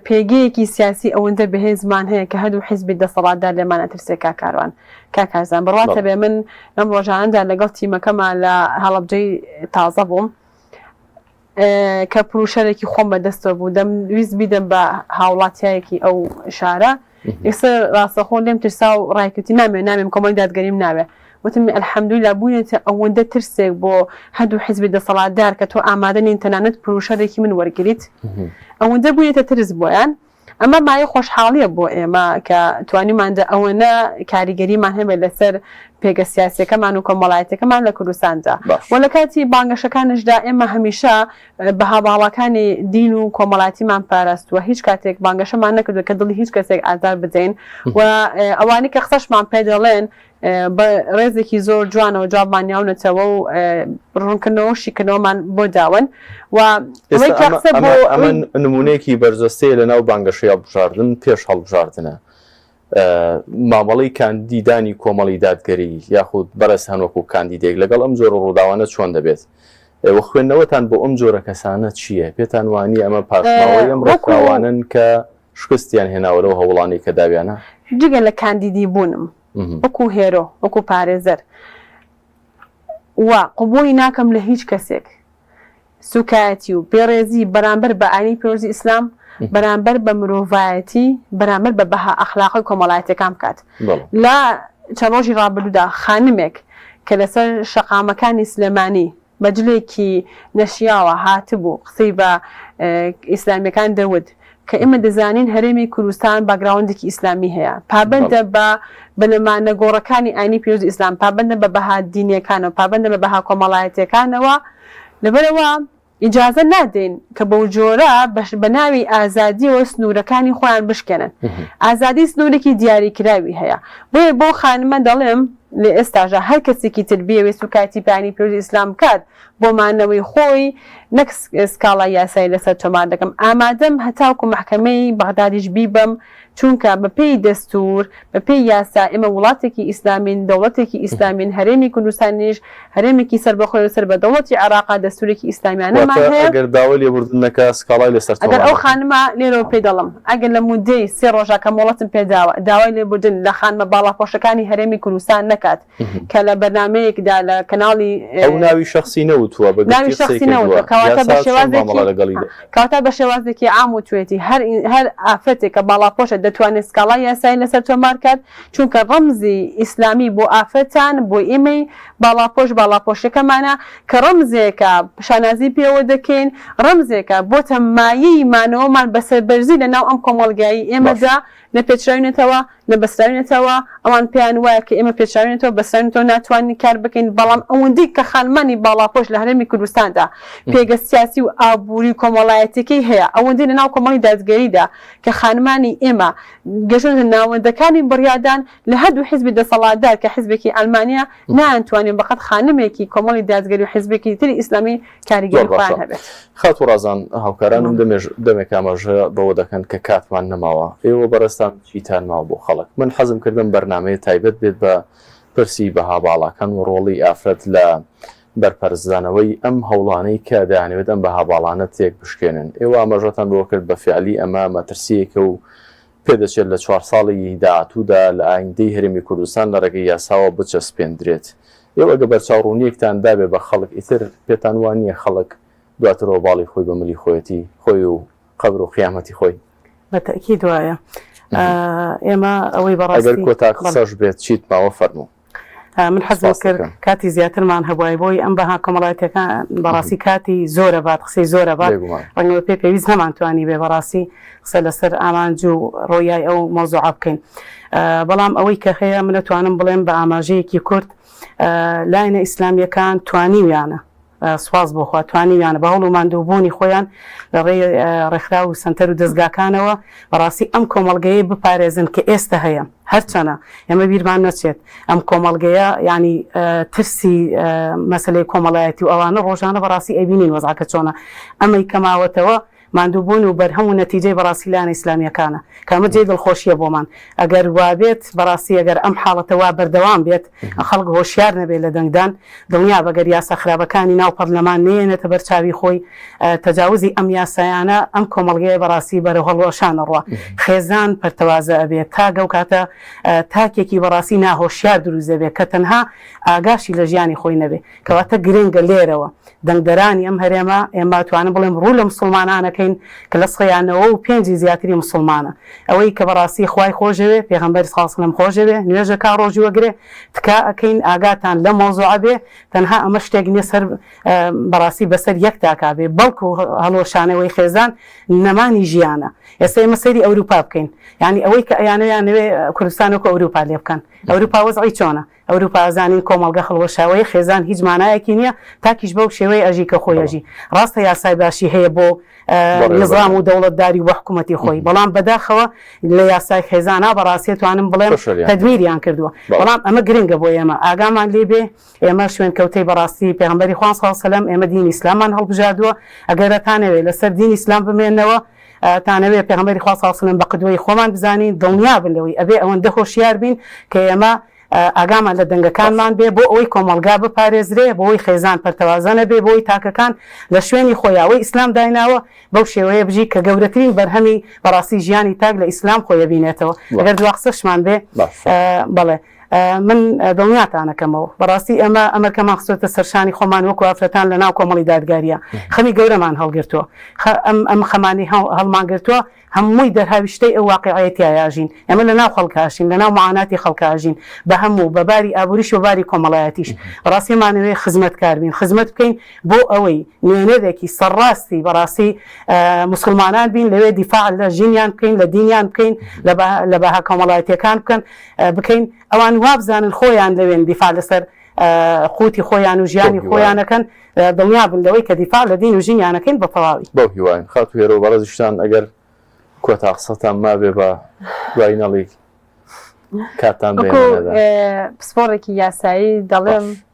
پێگەیەکی سیاسی ئەوەندە بەهێزمان هەیە کە هەردوو حیزبی دەسەڵاتدار لێمان ئەترسێ کاک کاروان کاک کارزان بڕواتە بێ من لەم ڕۆژانەدا لەگەڵ تیمەکەما لە هەڵەبجەی تازە بووم کە پروشەرێکی خۆم بەدەستەوە بوو دەم ویست بیدەم بە هاوڵاتیایەکی ئەو شارە ئێستا ڕاستەخۆ لێم ترسا و ڕایکردی نامێ نامێم کۆمەڵی دادگەریم ناوێ وتم الحمدللە بووینەتە ئەوەندە ترسێک بۆ هەردوو حیزبی دەسەڵاتدار کە تۆ ئامادە نین تەنانەت پروشەرێکی من وەرگریت ئەوەندە بووینەتە ترس بۆیان ئەمە مایەی خۆشحاڵیە بۆ ئێمە کە توانیماندا ئەوەنە کاریگەریمان هەبێت لەسەر پێگە سیاسیەکەمان و کۆمەڵایەتیەکەمان لە کوردستاندا و لە کاتی بانگەشەکانشدا ئێمە هەمیشە بەها باڵاکانی دین و کۆمەڵایەتیمان پاراستووە، هیچ کاتێک بانگەشەمان نەکردووە کە دڵی هیچ کەسێک ئازار بدەین و ئەوانەی کە قسەشمان پێ دەڵێن بە ڕێزێکی زۆر جوانەوە جوابمان یاونەتەوە و ڕوونکردنەوە و شیکردنەوەمان بۆ داون و ئەوەی کە قسە بۆ ئەمە نموونەیەکی بەرجەستەیە لەناو بانگەشەی هەڵبژاردن پێش هەڵبژاردنە. مامەڵەی کاندیدانی کۆمەڵی دادگەری یاخود بەڕێز هەن وەکو کاندیدێک لەگەڵ ئەم جۆرە ڕووداوانە چۆن دەبێت؟ ئێوە خوێندنەوەتان بۆ ئەم جۆرە کەسانە چییە؟ پێتان وانییە ئەمە پاشماوەی ئەم ڕێکخراوانەن کە شکستیان هێناوە لەو هەوڵانەی کە داویانە؟ جگە لە کاندیدی بوونم وەکو هێرۆ، وەکو پارێزەر و قبوڵی ناکەم لە هیچ کەسێک سوکایەتی و بێڕێزی بەرامبەر بە ئاینی پیرۆزی ئیسلام، بەرامبەر بە مرۆڤایەتی، بەرامبەر بە بەها ئەخلاقی و کۆمەڵایەتیەکان بکات. لە چەند ڕۆژی ڕابردوودا خانمێک کە لەسەر شەقامەکانی سلێمانی بە جلێکی نەشیاوە هاتبوو قسەی بە ئیسلامیەکان دەوت کە ئێمە دەزانین هەرێمی کوردستان background ێکی ئیسلامی هەیە، پابەندە بە بنەما نەگۆڕەکانی ئاینی پیرۆزی ئیسلام، پابەندە بە بەها دینیەکانەوە، پابەندە بە بەها کۆمەڵایەتیەکانەوە، لەبەرئەوە ئیجازە نادەین کە بەوجۆرە بە ناوی ئازادیەوە سنوورەکانی خۆیان بشکێنن. ئازادی سنوورێکی دیاریکراوی هەیە. بۆیە بەو خانمە دەڵێم. لە ئێستاشدا هەر کەسێکی تر بیەوێت سوکایەتی بە ئاینی پیرۆزی ئیسلام بکات بۆ مانەوەی خۆی نەک سکاڵای یاسایی لەسەر تۆمار دەکەم ئامادەم هەتاوکو مەحکەمەی بەغدادیش بیبەم چونکە بەپێی دەستور بەپێی یاسا ئێمە وڵاتێکی ئیسلامین دەوڵەتێکی ئیسلامین هەرێمی کوردستانیش هەرێمێکی سەربەخۆیە و سەر بە دەوڵەتی عێراقە دەستورێکی ئیسلامیانەمان واتە هەیە. ئەگەر داوای لێبوردن نەکا سکاڵای لەسەر ئەگەر تۆمار ئەو دەکەن. خانمە لێرەوە پێی دەڵێم ئەگەر لە مودەی سێ ڕۆژا کە مۆڵەتم پێ داوە داوای لێبوردن لە خانمە باڵاپۆشەکانی هەرێمی کوردستان نەکات کە لە بەرنامەیەکدا لە کەناڵی ئەو ناوی شەخسی نەوتووە بە ناوی گشتی قسەی شەخسی نەوتووە کردووە کەواتە بە یاسا چۆن شێوازێکی مامەڵە لەگەڵی دەکات؟ کەواتە بە شێوازێکی عام وتوێتی هەر هەر ئافرەتێک کە باڵاپۆشە دەتوانێت سکاڵای یاسایی لەسەر تۆمار کات چونکە ڕەمزی ئیسلامی بۆ ئافرەتان بۆ ئێمەی باڵاپۆش باڵاپۆشەکەمانە کە ڕەمزێکە شانازی پێوە دەکەین ڕەمزێکە بۆتە مایەی مانەوەمان بە سەربەرزی لە ناو ئەم کۆمەڵگایەی باش. ئێمەدا نە پێچراوینەتەوە نە بەستراوینەتەوە، ئەوان پێیان وایە کە ئێمە پێچراوینەتەوە، بەستراوینەتەوە ناتوانین کار بکەین، بەڵام ئەوەندەی کە خانمانی باڵاپۆش لە هەرێمی کوردستاندا پێگە سیاسی و ئابووری و کۆمەڵایەتیەکەی هەیە، ئەوەندەی لە ناو کۆمەڵی دادگەریدا کە خانمانی ئێمە گەشتوونەتە ناوەندەکانی بڕیاردان لە هەردوو حیزبی دەسەڵاتدار کە حیزبێکی عەلمانیە نایانتوانی بەقەد خانمێکی کۆمەڵی دادگەری و حیزبێکی تری ئیسلامی کاریگەری زۆر باشە خۆیان هەبێت. خاتوو ڕازان هاوکارانم دەمێژ دەمێک ئاماژە بەوە دەکەن کە کاتمان نەماوە ئێوە بەڕێزتان چیتان ماوە بۆ خەڵک من حەزم کردم بەرنامەیە تایبەت بێت بە پرسی بەها باڵاکان و ڕۆڵی ئافرەت لە بەرپەرچدانەوەی ئەم هەوڵانەی کە دەیانەوێت ئەم بەها باڵانە تێک بشکێنن ئێوە ئاماژەتان بەوە کرد بە فیعلی ئەمە مەترسییەکە و پێدەچێت لە چوارساڵی داهاتوودا لە ئایندەی هەرێمی کوردستان لە ڕێگەی یاساوە بچەسپێندرێت. ئێوە ئەگە بەرچاوڕوونییەکتان دابێ بە خەڵک ئیتر پێتان وا نییە خەڵک دواتر ئۆباڵی خۆی بە ملی خۆیەتی، خۆی و قەبر و قیامەتی خۆی؟ بە تەئکید وایە. ئێمە ئەوەی ئەگەر بەڕاستی کۆتا بەڵێ. قسەش بێت چیت ماوە فەرموو. من حەزم سپاست کرد دەکەم. کاتی زیاترمان هەبوایە بۆی ئەم بەها کۆمەڵایەتیەکان بەڕاستی کاتی زۆرە بات قسەی زۆرە بات بێگومان. ڕەنگە بە پێی پێویست نەمانتوانی بێ بەڕاستی قسە لەسەر ئامانج و ڕۆیای ئەو مەوزوعە بکەین بەڵام ئەوەی کە هەیە من ئەتوانم بڵێم بە ئاماژەیەکی کورت لایەنە ئیسلامیەکان توانیویانە سوپاس بۆ خوا توانیویانە بە هەوڵ و ماندووبوونی خۆیان لە ڕێی ڕێکخراو و سەنتەر و دەزگاکانەوە بەڕاستی ئەم کۆمەڵگەیە بپارێزن کە ئێستە هەیە هەرچەنە ئێمە بیرمان نەچێت ئەم کۆمەڵگەیە یانی ترسی مەسەلەی کۆمەڵایەتی و ئەوانە ڕۆژانە بەڕاستی ئەیبینین وەزعەکە چۆنە ئەمەی کە ماوەتەوە ماندووبوون و بەرهەم و نەتیجەی بەڕاستی لایەنە ئیسلامییەکانە کە ئەمە جێی دڵخۆشییە بۆمان ئەگەر وابێت بەڕاستی ئەگەر ئەم حاڵەتە وا بەردەوام بێت خەڵک هۆشیار نەبێت لە دەنگدان دڵنیابە گەر یاسا خراپەکانی ناو پەرلەمان نەیەنێتە بەر چاوی خۆی تەجاوزی ئەم یاسایانە ئەم کۆمەڵگەیە بەڕاستی بەرەو هەڵوەشان ئەڕوا خێزان پەرتەوازە ئەبێت تا گەو کاتە تاکێکی بەڕاستی ناهۆشیار دروست دەبێت کە تەنها ئاگاشی لە ژیانی خۆی نەبێت کەواتە گرنگە لێرەوە دەنگدەرانی ئەم هەرێمە، ئێمە ئەتوانم بڵێم ڕوو لە موسڵمانان ئەکەین کە لە سەیا 95 ی زیاتری موسڵمانە، ئەوەی کە بەڕاستی خوای خۆشەوێ، پێغەمبەری صلی اللە علیە وسلم خۆشەوێ، نوێژ ئەکا ڕۆژوو ئەگرێ، تکا ئەکەین ئاگاتان لەم مەوزوعە بێ، تەنها ئەمە شتێک نیە سەر بەڕاستی بەسەر یەک تاکا بێ، بەڵکو هەڵوەشانەوەی خێزان نەمانی ژیانە. ئێستا ئێمە سەیری ئەوروپا بکەین، یانی ئەوەی کە ئەیانەوێ یانەوێ کوردستان وەکو ئەوروپا لێ بکەن، ئەوروپا وەزعی چۆنە؟ ئەوروپا ئەزانین کۆمەڵگە هەڵوەشاوەیە خێزان هیچ مانایەکی نیە تاکیش بەو شێوەیە ئەژی کە خۆی ئەژی ڕاستە یاسای باشی هەیە بۆ نظام و دەوڵەتداری و بە حکومەتی خۆی بەڵام بەداخەوە لە یاسای خێزانا بەڕاستی توانم بڵێم تەدمیریان کردووە بەڵام ئەمە گرنگە بۆ ئێمە ئاگامان لێ بێ ئێمە شوێنکەوتەی بەڕاستی پێغەمبەری خوان صلی اللە علیه و سلم ئێمە دینی ئیسلاممان هەڵبژاردووە ئەگەر ئەتانەوێ لەسەر دینی ئیسلام بمێنەوە تانەوێ پێغەمبەری خوا صلی اللە علیه و سلم بە قدوەی خۆمان بزانین دڵنیابن لەوەی ئەبێ ئەوەندە هۆشیار بین کە ئێمە ئاگامان لە دەنگەکانمان بێ بۆ ئەوەی کۆمەڵگا بپارێزرێ بۆ ئەوەی خێزان پەرتەوازە نەبێ بۆ ئەوەی تاکەکان لە شوێنی خۆیا ئەوەی ئیسلام دایناوە بەو شێوەیە بژی کە گەورەترین بەرهەمی بەڕاستی ژیانی تاک لە ئیسلام خۆی ئەبینێتەوە ئەگەر دوا قسەشمان بێ بەڵێ من دڵنیاتان ئەکەمەوە بەڕاستی ئێمە ئەمەرکەمان خستۆتە سەرشانی خۆمان وەکو ئافرەتان لە ناو کۆمەڵی دادگاریە خەمی گەورەمان هەڵگرتووە ئەم ئەم خەمانی هەڵمان گرتووە هەمووی دەرهاویشتەی ئەو واقیعەیە تیایا ئەژین ئێمە لە ناو خەڵکا ئەژین لە ناو معاناتی خەڵکا ئەژین بە هەموو بە باری ئابووریش و باری کۆمەڵایەتیش بەڕاستی ئەمانەوێ خزمەتکار بین خزمەت بکەین بۆ ئەوەی نوێنەرێکی سەرڕاستی بەڕاستی موسڵمانان بین لەوێ دیفاع لە ژینیان بکەین لە دینیان بکەین لە بەها کۆمەڵایەتیەکان بکەن بکەین ئەوان وابزانن خۆیان لەوێن دیفاع لەسەر قوتی خۆیان و ژیانی خۆیانەکەن دڵنیابن لەوەی کە دیفاع لە دین و ژینیانەکەین بە تەواوی. بەو هیواین خاتوو هێرۆ بەڕێزیشتان ئەگەر کۆتا قسەتان مابێ با دوایی نەڵێی. کاتان بە وەکو ئێمە نەدا. پسپۆڕێکی یاسایی دەڵێم باش.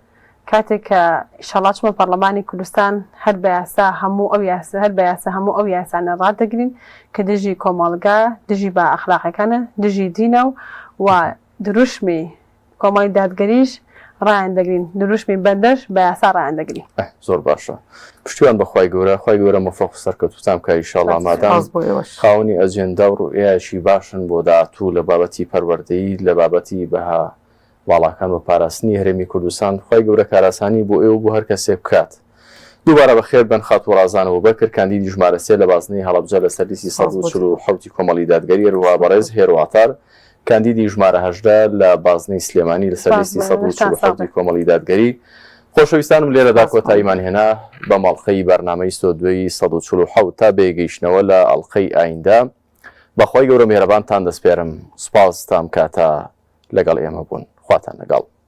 کاتێک کە ئیشەڵا چمە پەڕلەمانی کوردستان هەر بە یاسا هەموو ئەو یاسا هەر بە یاسا هەموو ئەو یاسانە ڕادەگرین کە دژی کۆمەڵگا دژی بە ئەخلاقەکانە دژی دینە و و دروشمی کۆمەڵی دادگەریش ڕایان دەگرین دروشمی بەندەش بە یاسا ڕایان دەگرین. ئه زۆر باشە پشتیوان بە خوای گەورە خوای گەورە مۆفەق و سەرکەوتوتان بکا ئیشاڵا مادام سپاس بۆ ئێوەش. خاوەنی ئەجێندا و ڕوئیایەکی باشن بۆ داهاتوو لە بابەتی پەروەردەیی لە بابەتی بەها باڵاکان و پاراستنی هەرێمی کوردستان خوای گەورە کارئاسانی بۆ ئێوە و بۆ هەر کەسێک بکات. دووبارە بەخێر بن خاتوو ڕازان ئەبوبەکر کاندیدی ژمارە سێ لە بازنەی هەڵەبجە لەسەر لیستی 147 ی کۆمەڵی دادگەری هەروەها بەڕێز هێرۆ عەتار کاندیدی ژمارە 18 لە بازنەی سلێمانی لەسەر لیستی 147 ی کۆمەڵی دادگەری خۆشەویستانم لێرەدا کۆتاییمان هێنا بەم ئەڵقەی بەرنامەی ستۆدیۆی 147 تا بەیەگەیشتنەوە لە ئەڵقەی ئایندە بەخوای گەورە میهرەبانتان دەسپێرم سوپاس تام کاتە لەگەڵ ئێمە بوون خواتان لەگەڵ.